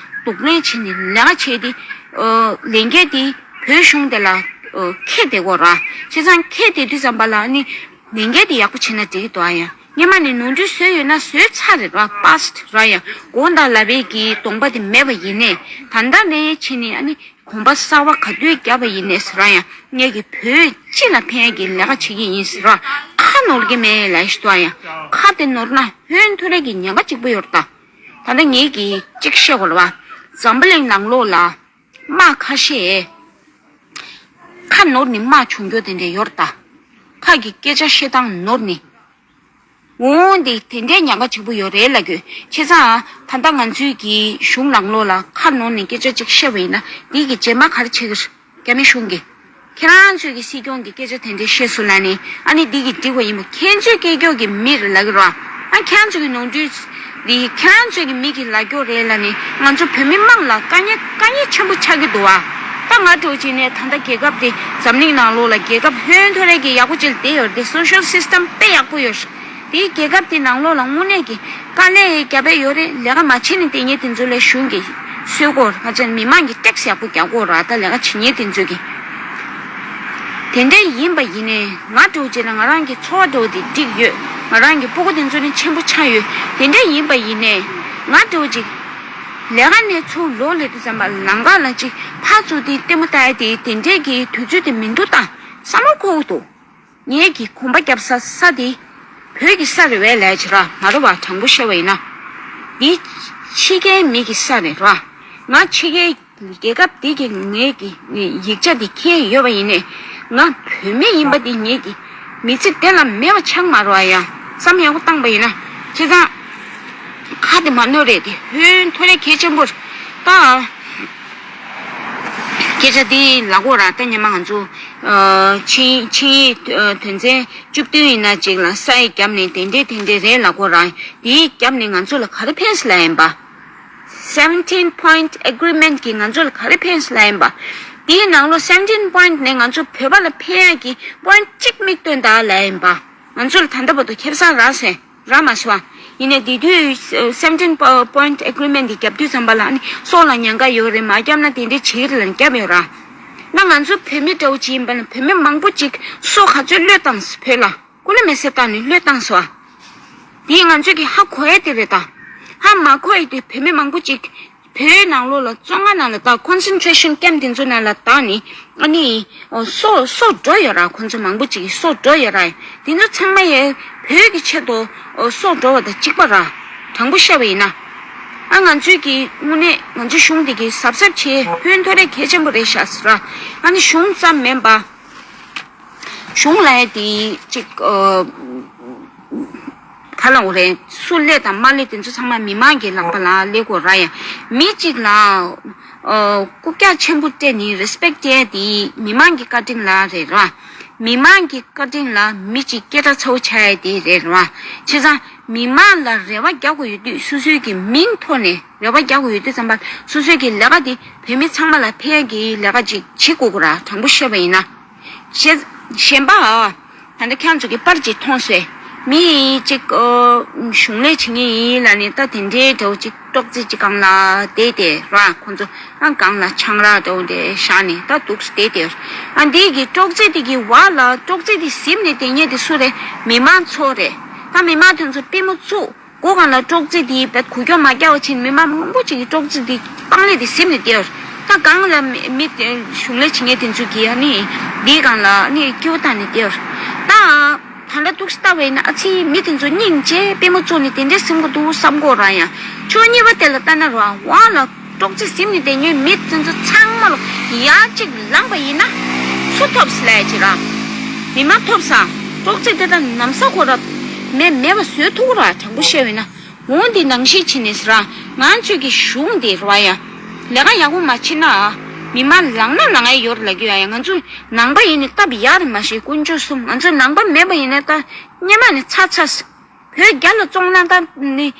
གདོང་ལེན་བྱས་ནས་ལས་ཀ་བྱས་ཏེ། ཨོ། ལས་འགན་དེ་བོད་གཞུང་དེ་ལ་ ཁེ་བསྡད་དགོས་ར། བྱས་ཙང་ཁེ་བསྡད་དུས་ཙམ་པ་ལ་ནི་ལས་འགན་དེ་ཡག་པོ་བྱས་ན་འགྲིག་གི་འདུག་ཨ། ཡ་སྔོན་མ་ནས་ནོར་འཁྲུལ་བཟོས་ཡོད་ན་བཟོས་ཚར་རེད་ར། པཱ་སི་ཊི་ར། ཡ་དགོངས་དག་ལབ་པའི་གི་གདོང་པ་དེ་མེད་པ་ཡིན་ནའི། ད་ལྟ་ནས་བྱས་ནས་ཨ་ནི་གོམ་པ་གསར་བ་ག་དུས་བརྒྱབ་པ་ཡིན་ནའི་ཟེར་ར། ཡ་ངས་ཀྱི་བོད་སྤྱི་ལ་ཕན་གྱི་ལས་ཀ་བྱེད་ཀྱི་ཡིན་ཟེར་ར། ཁ་ནོར་གྱི་མེད་ལབ་ཞུ་ད། ཡ་ཁ་དེ་ནོར་ན་ཧོན་ཐོ་རེ་གི་ཉེན་ཁ་གཅིག་པོ་ཡོད་རེད་ད། ད་ལྟ་ངས་ཀྱི་གཅིག་བཤད་དགོས་ལ་བ། འཛམ་བུ་གླིང་ནང་ལོགས་ལ་དམག་ཁ་ཤས་ཁ་ནོར་ནས་དམག་བྱུང་རྒྱུ་དེ་འདྲ་ཡོད་རེད་ད། ཁ་གི་སྐད་ཆ་བཤད་སྟངས་ནོར་ནས། འོང་འདི་དེ་འདྲའི་ཉེན་ཁ་ཆེན་པོ་ཡོད་རེད་ལབ་དགོས། བྱས་ཙང་ད་ལྟ་ང་ཚོའི་གི་གཞུང་ནང་ལོགས་ལ་ཁ་ནོར་ནས་སྐད་ཆ་གཅིག་བཤད་པ་ཡིན་ན། འདི་གི་རྗེས་མ་ག་རེ་བྱེད་ཀྱི་རེད། རྒྱ་མི་གཞུང་གིས་ཁྱེད་རང་ཚོའི་གི་སྲིད་སྐྱོང་གི་སྐད་ཆ་དེ་འདྲ་བཤད་སོང་ལབ་ནས། ཨ་ནི་འདི་གི་འགྲིག་པ་ཡིན་པ། ཁྱེད་ཚོའི་སྐད་སྐྱོག་གི་མི་རེད་ལབ་ཀྱི་རེད་བ། ཨ་ཁྱེད་རང་ཚོའི་གི་ནོར་འཁྲུལ་འདི་ཁྱེད་རང་ཚོའི་གི་མི་གིས་ལབ་སྐྱོག་རེད་ལབ་ནས། ང་ཚོ་བོད་མི་དམངས་ལ་དཀའ་ངལ་དཀའ་ངལ་ཆེན་པོ་ཆགས་ཀྱི་འདུག་བ། ད་ང་འདྲ་བོ་བྱས་ནས་ད་ལྟ་རྒྱལ་ཁབ་དེ་འཛམ་གླིང་ནང་ལོགས་ལ་རྒྱལ་ཁབ་ཧོན་ཐོར་རེ་གི་ཡག་པོ་ཅིག་ལ་བསྡད་ཡོད་རེད། སོ་ཤལ་སི་སི་ཊམ་དཔེ་ཡག་པོ་ཡོད་རེད། དེའི་རྒྱལ་ཁབ་དེ་ནང་ལོགས་ལ་དངོས་གནས་ཀྱི་དཀའ་ལས་རྒྱབ་པ་ཡོད་རེད། ལས་ཀ་མ་བྱེད་ནས་དེ་ཉིད་དེ་ཚོ་ལ་གཞུང་གིས་གསོད་སྐོར། ང་ཚོ་མི་མང་གི་ཊེག་སི་ཡག་པོ་རྒྱག་དགོས་ར། ད་ལས་ཀ་བྱེད་མཁན་དེ་ཚོ་གིས། དེ་འདྲ་ཡིན་པ་ཡིན་ནའི་ང་འདྲ་བོ་བྱས་ན་ང་རང་གི་འཚོ་བ་འདྲ་བོ་དེ་འགྲིག་ཡོད། ང་རང་གི་སྤུ་གུ་དེ་ཚོ་ནི་ཆེན་པོ་ཆགས་ཡོད། དེ་འདྲ་ཡིན་པ་ཡིན་ནའི་ང་འདྲ་བོ་ཅིག་ལས་ཀ་ནས་ཚུར་ལོག་སླེབས་དུས་ཙམ་པ་ལམ་ཁ་ལ་ཅིག་ཕར་ཚུར་དེ་ལྟད་མོ་ལྟ་ཡ་དེ་དེ་འདྲའི་གི་དུས་ཚོད་དེ་མི་འདུག་ད་བསམ་བློ་འཁོར་གྱི་འདུག་ངེད་ཀྱི་གོམ་པ་རྒྱབ་ས་ས་དེ་བོད་ཀྱི་ས་རེད་པས་ལབ་བྱས་ར། མ་རེད་པ། དྲང་པོ་བཤད་པ་ཡིན་ན། འདི་ཕྱི་རྒྱལ་མི་གི་ས་རེད་ར། ང་ཕྱི་རྒྱལ་རྒྱལ་ཁབ་འདི་གི་ངེད་ཀྱི་ཡིག་ཆ་འདི་འཁྱེར་ཡོད་པ་ཡིན་ནའི། ང་བོད་མི་ཡིན་པ་འདི་ངེད་ཀྱི་མི་ཚེ་འདི་ལ་མེད་པ་ཆགས་མ་རེད་པ། ཡ་བསམ་ཡག་པོ་བཏང་པ་ཡིན་ན། བྱས་ཙང་ཁ་དེ་མ་ནོར་རེད། དེ་ཧོན་ཐོར་རེ་གལ་ཆེན་པོ་རེད་ད། སྐད་ཆ་འདི་ལབ་དགོས་ར། ད་སྔོན་མ་ང་ཚོ་ཨ་ཆིངས་ཆིངས་ཡིག་ཨ་དོན་ཚན་བཅུ་བདུན་ཡིན་ན་ཅིག་ལ་ས་ཡིག་བརྒྱབ་ནས་དེ་འདྲས་དེ་འདྲས་རེད་ལབ་དགོས་ར། དེའི་བརྒྱབ་ནས་ང་ཚོ་ལ་ག་རེ་ཕན་སོང་ལབ་ཡིན་པ། Seventeen Point Agreement གིས་ང་ཚོ་ལ་ག་རེ་ཕན་སོང་ལབ་ཡིན་པ། དེའི་ནང་ལོགས་Seventeen Point ནས་ང་ཚོ་བོད་པ་ལ་ཕན་ཡག་གི་པོ་ཡིན་ཊི་གཅིག་མིག་སྟོན་དང་ལབ་ཡིན་པ། ང་ཚོ་ལ་ད་ལྟ་བར་དུ་ཁེ་བཟང་རག་སོང་རག་མ་སོང་། ཡིན་ནའི་དེ་དུས་Seventeen Point Agreement འདི་བརྒྱབ་དུས་ཙམ་པ་ལ་ནི་སྲོག་ལ་ཉེན་ཁ་ཡོད་རེད། མ་བརྒྱབ་ན་དེ་འདྲའི་བྱེད་ཀྱི་རེད་ལབ་བརྒྱབ་ཡོད་ར། ན་ང་ཚོ་བོད་མི་འདྲ་བོ་ཅིག་ཡིན་པ་ན་བོད་མི་མང་པོ་ཅིག་སྲོག་ག་ཚོད་བློས་བཏང་སོང་། བོད་ལ་སྐུ་ལས་མེ་སྲེག་བཏང་ནས་བློས་བཏང་སོང་། དེ་ང་ཚོས་ཀྱི་ཧ་གོ་ཡ་དེ་རེད་ད། ཧ་མ་གོ་ཡ་དེ་བོད་མི་མང་པོ་ཅིག་བོད་ནང་ལོགས་ལ་བཙོན་ཁང་ནང་ལ་བདག་concentration camp དེ་ཚོ་ནང་ལ་བདག་ནི་ཨ་ནི་སྲོག་སྲོག་འགྲོ་ཡོད་ར། ཁོང་ཚོ་མང་པོ་ཅིག་གི་སྲོག་འགྲོ་ཡོད་ར། དེ་ཚོ་ཚང་མ་ཡ་བོད་ཀྱི་ཆེད་དུ་སྲོག་འགྲོ་བ་དང་གཅིག་པ་ར། དྲང་པོ་བཤད་པ་ཡིན་ན། ཨ་ང་ཚོས་ཀྱི་དངོས་གནས་ང་ཚོའི་གཞུང་དེ་གི་གཟབ་གཟབ་བྱེད། ཧོན་ཐོར་རེ་གལ་ཆེན་པོ་རེད་ཤག་ཟེར་ར། ཨ་ནི་གཞུང་ཙམ་མིན་པ། གཞུང་ལ་ཡ་དེ་གཅིག་ཨ་ག་ལ་འོ་རེད། སུ་སླེབས་དང་མ་སླེབས་དེ་ཚོ་ཚང་མ་མི་མང་གི་ལག་པ་ལ་སླེབས་དགོས་ར། ཡ་མི་གཅིག་ལ་ཨ་རྐུབ་བཀྱག་ཆེན་པོ་སྤྲད་ནས་རེ་སི་པེག་སྤྲད་ཡ་དེ་མི་མང་གི་བཀའ་དྲིན་ལ་རེད་ར། མི་མང་གི་བཀའ་དྲིན་ལ་མི་གཅིག་སྐད་གྲགས་ཚ་བོ་ཆགས་ཡ་དེ་རེད་ར། བྱས་ཙང་མི་མང་ལ་རེ་བ་རྒྱག་དགོས་ཡོད་དུས། སོ་སོའི་གི་མིང་ཐོག་ནས་རེ་བ་རྒྱག་དགོས་ཡོད་དུས་ཙམ་པ་སོ་སོའི་གི་ལས་ཀ་དེ་བོད་མི་ཚང་མ་ལ་ཕན་ཡ་གི་ལས་ཀ་ཅིག་བྱེད་དགོས་དགོས་ར། དྲང་པོ་བཤད་པ་ཡིན་ན། གཞན་གཞན་པ་ཨ། ད་ལྟ་ཁྱེད་ཚོ་གི་པར་ཅིག་མཐོང་སོང་། མི་གཅིག་ཨོ་གཞུང་ལས་བྱེད་མཁན་ཡིན་ལབ་ནས་ད་དེ་འདྲའི་འདྲ་བོ་ཅིག་ཀྲོག་ཙེ་ཅིག་སྒང་ལ་བསྡད་དེ་ར། ཁོང་ཚོ་ཨ་སྒང་ལ་ཆང་རག་འདྲ་བོ་འདྲ་བཞག་ནས་ད་འདུག་སེ་བསྡད་དེ། ཨ་འདི་གི་ཀྲོག་ཙེ་དེ་གི་བར་ལ་ཀྲོག་ཙེ་དེ་ཟིན་ནས་བསྡད་མཁན་དེ་སུ་རེད། མི་མང་ཚོ་རེད། ད་མི་མང་དེ་ཚོ་པུས་མོ་བཙུགས། སྒོ་སྒང་ལ་ཀྲོག་ཙེ་དེ་བད་གུ་ཀྱོག་མ་རྒྱག་པ་བྱས་ནས་མི་མང་མང་པོ་ཅིག་གིས་ཀྲོག་ཙེ་དེ་པང་ལེབ་དེ་ཟིན་ནས་བསྡད་ཡོད། ད་སྒང་ལ་མི་མི་དེ་གཞུང་ལས་བྱེད་མཁན་དེ་ཚོ་གིས་ཨ་ནི་འདིའི་སྒང་ལ་ཨ་ནི་སྐྱིད་པོ་བཏང་ནས་བསྡད་ཡོད། ད་ད་ལྟ་འདུག་སེ་ལྟ་བས་ན་ཨ་ཙི་མི་དེ་ཚོ་སྙིང་རྗེ། པུས་མོ་བཙུགས་ནས་དེ་འདྲས་ཟིན་གྱི་འདུག་བསམ་གྱི་ཡོད་ར། ཡང་ཕྱོགས་གཉིས་པ་དེ་ལ་ལྟ་ན་ར་བ་ལ་ཀྲོག་ཙེ་ཟིན་ནས་བསྡད་མཁན་མི་དེ་ཚོ་ཚང་མ་ལ་ཡར་གཅིག་ལངས་པ་ཡིན་ན་སུ་ཐོབ་སོང་ལབ་ཡ་ཅིག་ར། མི་མང་ཐོབ་སོང་། ཀྲོག་ཙེ་དེ་དག་ནམ་ས་ཁོ་ར་མེ་མེད་པ་བཟོ་ཐུབ་ར། དྲང་པོ་བཤད་པ་ཡིན་ན། འོ་འདི་ནང་བཞིན་བྱས་ནས་ཟེར་ར། ང་ཚོས་ཀྱི་གཞུང་འདི་རེད་བ། ཡ་ལས་ཀ་ཡག་པོ་མ་བྱེད་ན་མི་མང་ལངས་ན་ལངས་ཡ་ཡོད་རེད་ལབ་ཀྱི་ཡོད། ཡ་ང་ཚོ་ནང་པ་ཡིན་ནི་སྟབས་ཡག་རེད་མ་གཞི་དཀོན་མཆོག་གསུམ། ང་ཚོ་ནང་པ་མེད་པ་ཡིན་ན་ད་སྔོན་མ་ནས་ཚར་ཚར། བོད་རྒྱ་ལ་བཙོང་ན་ད་ནི་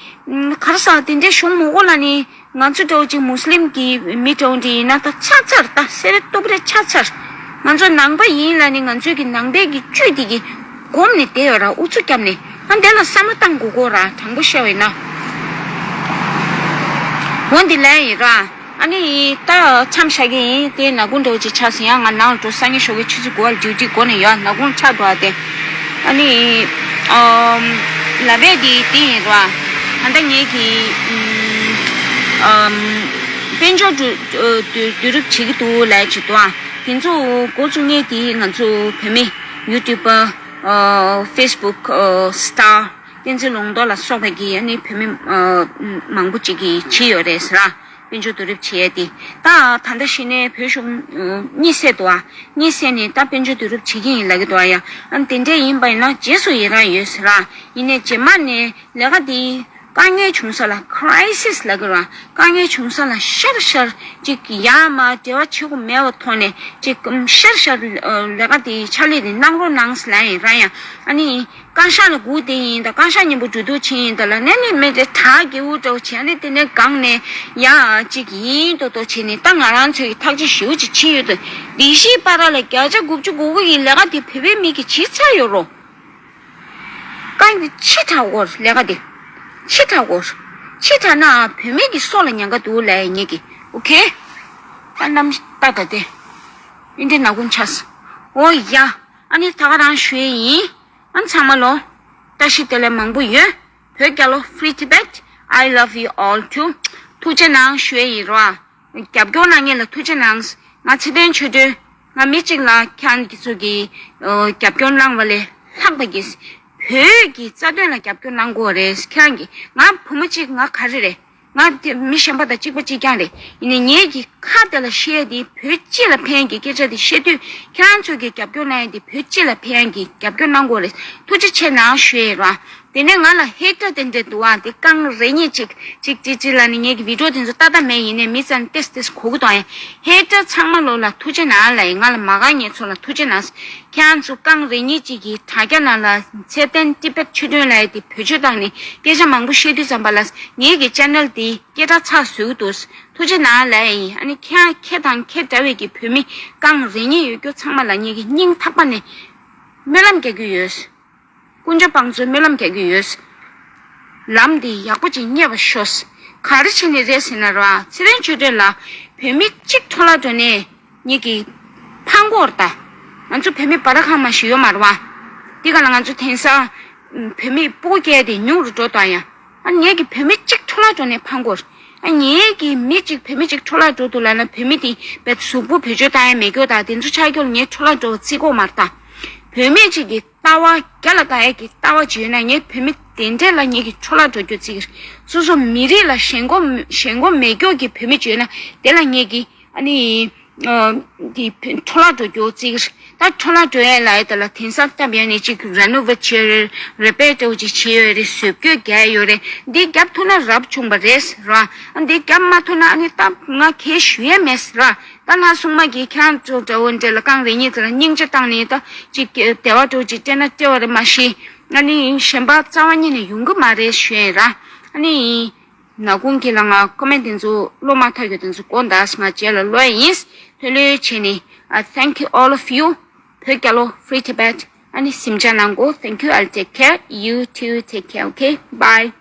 ག་རེ་ཟེར་དེ་འདྲའི་གཞུང་མི་དགོས་ལབ་ནི། ང་ཚོ་འདྲ་བོ་ཅིག་མུ་སི་ལིམ་གྱི་མི་འདྲ་བོ་འདྲ་ཡིན་ན་ད་ཆགས་ཚར། ད་སེ་རེ་སྟོབས་རེ་ཆགས་ཚར། ང་ཚོ་ནང་པ་ཡིན་ལབ་ནི་ང་ཚོའི་གི་ནང་པའི་གི་བཅུད་དེ་གི་སྒོམ་ནས་བསྡད་ཡོད་ར། ཨུ་ཚུགས་བརྒྱབ་ནས། ཨ་འདི་ལ་བསམ་བློ་བཏང་དགོས་ཀྱི་ཡོད་ར། དྲང་པོ་བཤད་པ་ཡིན་ན། འོ་འདི་ལབ་ཡིན་ར། ཨ་ནི་ད་མཚམས་བཞག་གི་ཡིན། དེ་ནག་ཁུང་འདྲ་བོ་ཅིག་ཆགས་སོང་། ཡང་ང་ནང་ལ་འགྲོ། སང་ཉིན་ཞོགས་ཀས་ཆུ་ཚོད་དགུ་པར་ཌིའུ་ཊི་འགོ་ནས་ཡོད། ནག་ཁུང་ཆགས་འགྲོ་བ་དེ། ཨ་ནི་ཨམ་ལབ་པ་དེ་དེ་ཡིན་ར། ད་ལྟ་ངེད་ཀྱིས་ཨམ་དཔལ་འབྱོར་བསྡུ་བསྡུ་རུབ་བྱེད་ཀྱི་འདུག་ལབ་ཡ་ཅིག་འདུག་ཨ། དེ་ཚོ་འགོ་བཙུགས་མཁན་དེ་ང་ཚོ་བོད་མི་ཡུ་ཊུབ་པ། ཨ་ཕེ་སི་བུག་ཨ་སི་ཊར་བསྟན་འཛིན་ལུང་རྟོགས་ལ་སོགས་པ་གིས་ཨ་ནི་བོད་མི་ཨ་མང་པོ་ཅིག་གིས་བྱས་ཡོད་རེད་ཟེར། དཔལ་འབྱོར་བསྡུ་རུབ་བྱས་ཏེ། ད་ད་ལྟ་གཞི་ནས་བོད་གཞུང་ཨ་གཉིད་སད་འདུག་ཨ། གཉིད་སད་ནས་ད་དཔལ་འབྱོར་བསྡུ་རུབ་བྱེད་ཀྱི་ཡིན་ལབ་ཀྱི་འདུག་ཨ། ཡ་ཨ་ནི་དེ་འདྲས་ཡིན་པ་ཡིན་ན་རྗེས་སུ་ཡི་རང་ཡོད་ཟེར། ཡིན་ནའི་རྗེས་མ་ནས་ལས་ཀ་འདི་དཀའ་ངལ་བྱུང་ས་ལ། ཁི་རའི་སིས་ལབ་ཀྱི་རེད། དཀའ་ངལ་བྱུང་ས་ལ་ཤར་ཤར་ཅིག་ཡར་མར་འབྲེལ་བ་བྱེད་དགོས་མེད་པ་ཐོག་ནས་ཅིག་ཤར་ཤར་ལས་ཀ་དེ་ཕྱག་ལས་དེ་གནང་རོགས་གནང་ཟེར་ལབ་ཡིན་ར། ཡང་ཨ་ནི་བཀའ་ཤག་ལ་སྒུག་བསྡད་ཡིན། ད་བཀའ་ཤག་མཉམ་པོ་འགྲོ་འདུག་བྱེད་ཡིན། ད་ལ་ནས་ནས་མེད་དེ་གྲ་སྒེའུ་འདྲ་བོ་བྱས། ཨ་ནི་དེ་ནས་སྒང་ནས་ཡང་ཅིག་ཡིན་མདོག་མདོག་བྱས་ནས། ད་ང་རང་ཚོས་ཐག་གཅོད་ཞེ་པོ་ཅིག་བྱས་ཡོད་དོ། ལས་གཞིའི་བར་ལ་བརྒྱ་ཆ་དགུ་བཅུ་གོ་དགུ་ཡི་ལས་ཀ་དེ་བོད་པའི་མི་གིས་བྱས་ཚར་ཡོད་རོ། དཀའ་ངལ་ཆེ་དྲགས་གོ་ལས་ཀ་དེ། ཆེ་དྲགས་གོ་ཆེ་དྲགས་ན་བོད་མི་གི་སྲོག་ལ་ཉེན་ཁ་འདུག་ལབ་ཡ་ངེད་ཀྱི། ཨོ་ཁེ། ད་གནམ་ལྟ་ད་དེ། ཨིན་དེ་ནག་ཁུང་ཆགས། ཨོ་ཡ། ཨ་ནི་ད་ག་རང་ཞུ་ཡས་ཡིན། ཨ་ཚང་མ་ལོ། བཀྲ་ཤིས་བདེ་ལེགས་མང་པོ་ཡོད། བོད་རྒྱལ་ལོ། Free Tibet, I love you all too. ཐུགས་རྗེ་གནང་ཞུ་ཡས་ཡིན་རོ། རྒྱབ་སྐྱོར་གནང་མཁན་ལ་ཐུགས་རྗེ་གནང་། ང་ཚེ་བརྟན་ཆོས་སྒྲོན། ང་མི་གཅིག་ལ་ཁྱེད་རང་གི་ཚོ་གི་ཨོ་རྒྱབ་སྐྱོར་གནང་བ་ལས་ལྷག་པ་གིས། བོད་ཀྱི་རྩ་དོན་ལ་རྒྱབ་སྐྱོར་གནང་དགོས་རེད། ཁྱེད་རང་གིས། ང་བུ་མོ་གཅིག་ང་ག་རེ་རེད། ང་དེ་མི་གཞན་པ་དང་གཅིག་པ་གཅིག་རྐྱང་རེད། ཡིན་ནའི་ངེད་ཀྱི་ཁ་དེ་ལ་བཤད་དེ་བོད་སྤྱི་ལ་ཕན་གྱི་སྐད་ཆ་དེ་བཤད་དུས། ཁྱེད་རང་ཚོ་གི་རྒྱབ་སྐྱོར་གནང་ཡ་དེ་བོད་སྤྱི་ལ་ཕན་ཡ་གི་རྒྱབ་སྐྱོར་གནང་དགོས་རེད། ཐུགས་རྗེ་ཆེ་གནང་ཞུ་ཡས་ར། དེ་ནས་ང་ལ་ཧེ་ཊར་དེ་འདྲས་འདུག་ཨ། དེ་རྐང་རེ་གཉིས་ཅིག་ཅིག་ཅིག་ཅིག་ལ་ནི་ངེད་ཀྱི་བི་ཌིའོ་དེ་ཚོ་ལྟ་ལྟ་མེད། ཡིན་ནའི་མི་ཚང་ཏེས་ཏེས་གོ་གི་འདུག་ཨ། ཧེ་ཊར་ཚང་མ་ལོ་ལ་ཐུགས་རྗེ་གནང་ལ་ཡིན། ང་ལ་མ་དགའ་མཁན་ཚོ་ལ་ཐུགས་རྗེ་གནང་། ཁྱེད་རང་ཚོ་རྐང་རེ་གཉིས་ཅིག་གིས་དྲ་རྒྱ་ནང་ལ་ཚེ་བརྟན་ཊི་བེཊ་ཆོས་སྒྲོན་ལབ་ཡ་དེ་བེད་སྤྱོད་བཏང་ནས་སྐད་ཆ་མང་པོ་བཤད་དུས་ཙམ་པ་ལ་ངེད་ཀྱི་ཅེ་ནལ་དེ་སྐད་གྲགས་ཚགས་བཟོ་གི་འདུག་ཐུགས་རྗེ་གནང་ལབ་ཡ་ཡིན། ཨ་ནི་ཁྱེད་ཁྱེད་དང་ཁྱེད་འདྲ་བའི་གི་བོད་མི་རྐང་རེ་གཉིས་ཡོད་རྒྱུ་ཚང་མ་ལ་ངེད་ཀྱི་སྙིང་ཐག་པ་ནས་སྨོན་ལམ་རྒྱག་གི་ཡོད། དཀོན་མཆོག་དཔང་ཚོའི་སྨོན་ལམ་རྒྱག་གི་ཡོད། ལམ་འདི་ཡག་པོ་ཅིག་རྙེད་པར་ཤོག། ག་རེ་བྱས་ནས་རེད་ཟེར་ན་ར། ཚེ་རིང་ཆོས་སྒྲོན་ལགས། བོད་མི་གཅིག་འཕྲོ་བརླག་འགྲོ་ནས་ངེད་ཀྱི་ཕངས་སྐོར་ད། ང་ཚོ་བོད་མི་སྦྲ་ཁང་མ་ཞིག་ཡོད་མ་རེད་བ། འདི་ག་ལ་ང་ཚོ་དེང་སང་བོད་མི་སྤུ་གུ་སྐྱེས་ཏེ་ཉུང་རུ་འགྲོ་དང་ཡ། ཨ་ངེད་ཀྱི་བོད་མི་གཅིག་འཕྲོ་བརླག་འགྲོ་ནས་ཕངས་སྐོར། ཨ་ངེད་ཀྱི་མི་གཅིག་བོད་མི་གཅིག་འཕྲོ་བརླག་འགྲོ་འདུག་ལབ་ན། བོད་མི་དེ་བས་གཟུགས་པོ་བེད་སྤྱོད་བཏང་ཡ་མེད་རྒྱུ་དང་དེ་ཚོ་ཆགས་རྒྱུ་ལ་ངས་འཕྲོ་བརླག་འགྲོ་བརྩི་གི་ཡོད་མ་རེད་ད། བོད་མི་གཅིག་གི་ལྟ་བ་རྒྱ་ལ་བཀག་ཡས་ཀྱི་ལྟ་བ་ཅིག་ཡོད་ན། ངས་བོད་མི་དེ་འདྲས་ལ་ངེད་ཀྱི་འཕྲོ་བརླག་འགྲོ་རྒྱུ་བརྩི་གི་རེད། སོ་སོ་མི་རིགས་ལ་ཞེན་ཁོག་ཞེན་ཁོག་མེད་རྒྱུ་གི་བོད་མི་ཅིག་ཡོད་ན། དེ་ལ་ངེད་ཀྱི་ཨ་ནི་ཨ་འདི་འཕྲོ་བརླག་འགྲོ་རྒྱུ་བརྩི་གི་རེད། ད་འཕྲོ་བརླག་འགྲོ་ཡས་ལ་ཡ་དེ་ལ་དེང་སང་སྟབས་ཡག་ནས་ཅིག་རེ་ནོ་ཝེཊ་བྱས་རེད། རེ་པེར་འདྲ་བོ་ཅིག་བྱས་ཡོད་རེད། བཟོ་བཀོད་རྒྱག་ཡོད་རེད། འདི་རྒྱབ་ཐུབ་ན་རབ་བྱུང་བ་རེད་ར། ཨ་འདི་རྒྱབ་མ་ཐུབ་ན་ཨ་ནི་ད་ང་ཁས་ཞུ་ཡས་མེད་ར། ད་ལྷ་སྲུང་མ་གིས་ཁྱེད་རང་ཚོ་འདྲ་བོ་འདྲ་ལ་རྐང་རེ་གཉིས་ཙམ་ལ་སྙིང་རྗེ་བཏང་ནས་ད་ཅིག་བདེ་བ་འདྲ་བོ་ཅིག་སྤྲད་ན་སྤྲད་པ་རེད། མ་གཞི་ཨ་ནི་གཞན་པ་རྩ་བ་ཉིད་ནས་ཡོང་གི་མ་རེད་ཞུ་ཡས་ར། ཨ་ནི་ནག་ཁུང་གི་ལ་ང་ཀོ་མེན་ཊི་དེ་ཚོ་བློ་མ་ཐག་རྒྱུ་དེ་ཚོ་དགོངས་དག་ང་རྗེས་ལ་ཀློག་ཡས་ཡིན། ལྷོད་ལྷོད་བྱས་ནས། I thank you all of you. བོད་རྒྱལ་ལོ། Free Tibet. ཨ་ནི་གཟིམ་འཇག་གནང་གོ། Thank you. I'll take care. You too take care. Okay. Bye.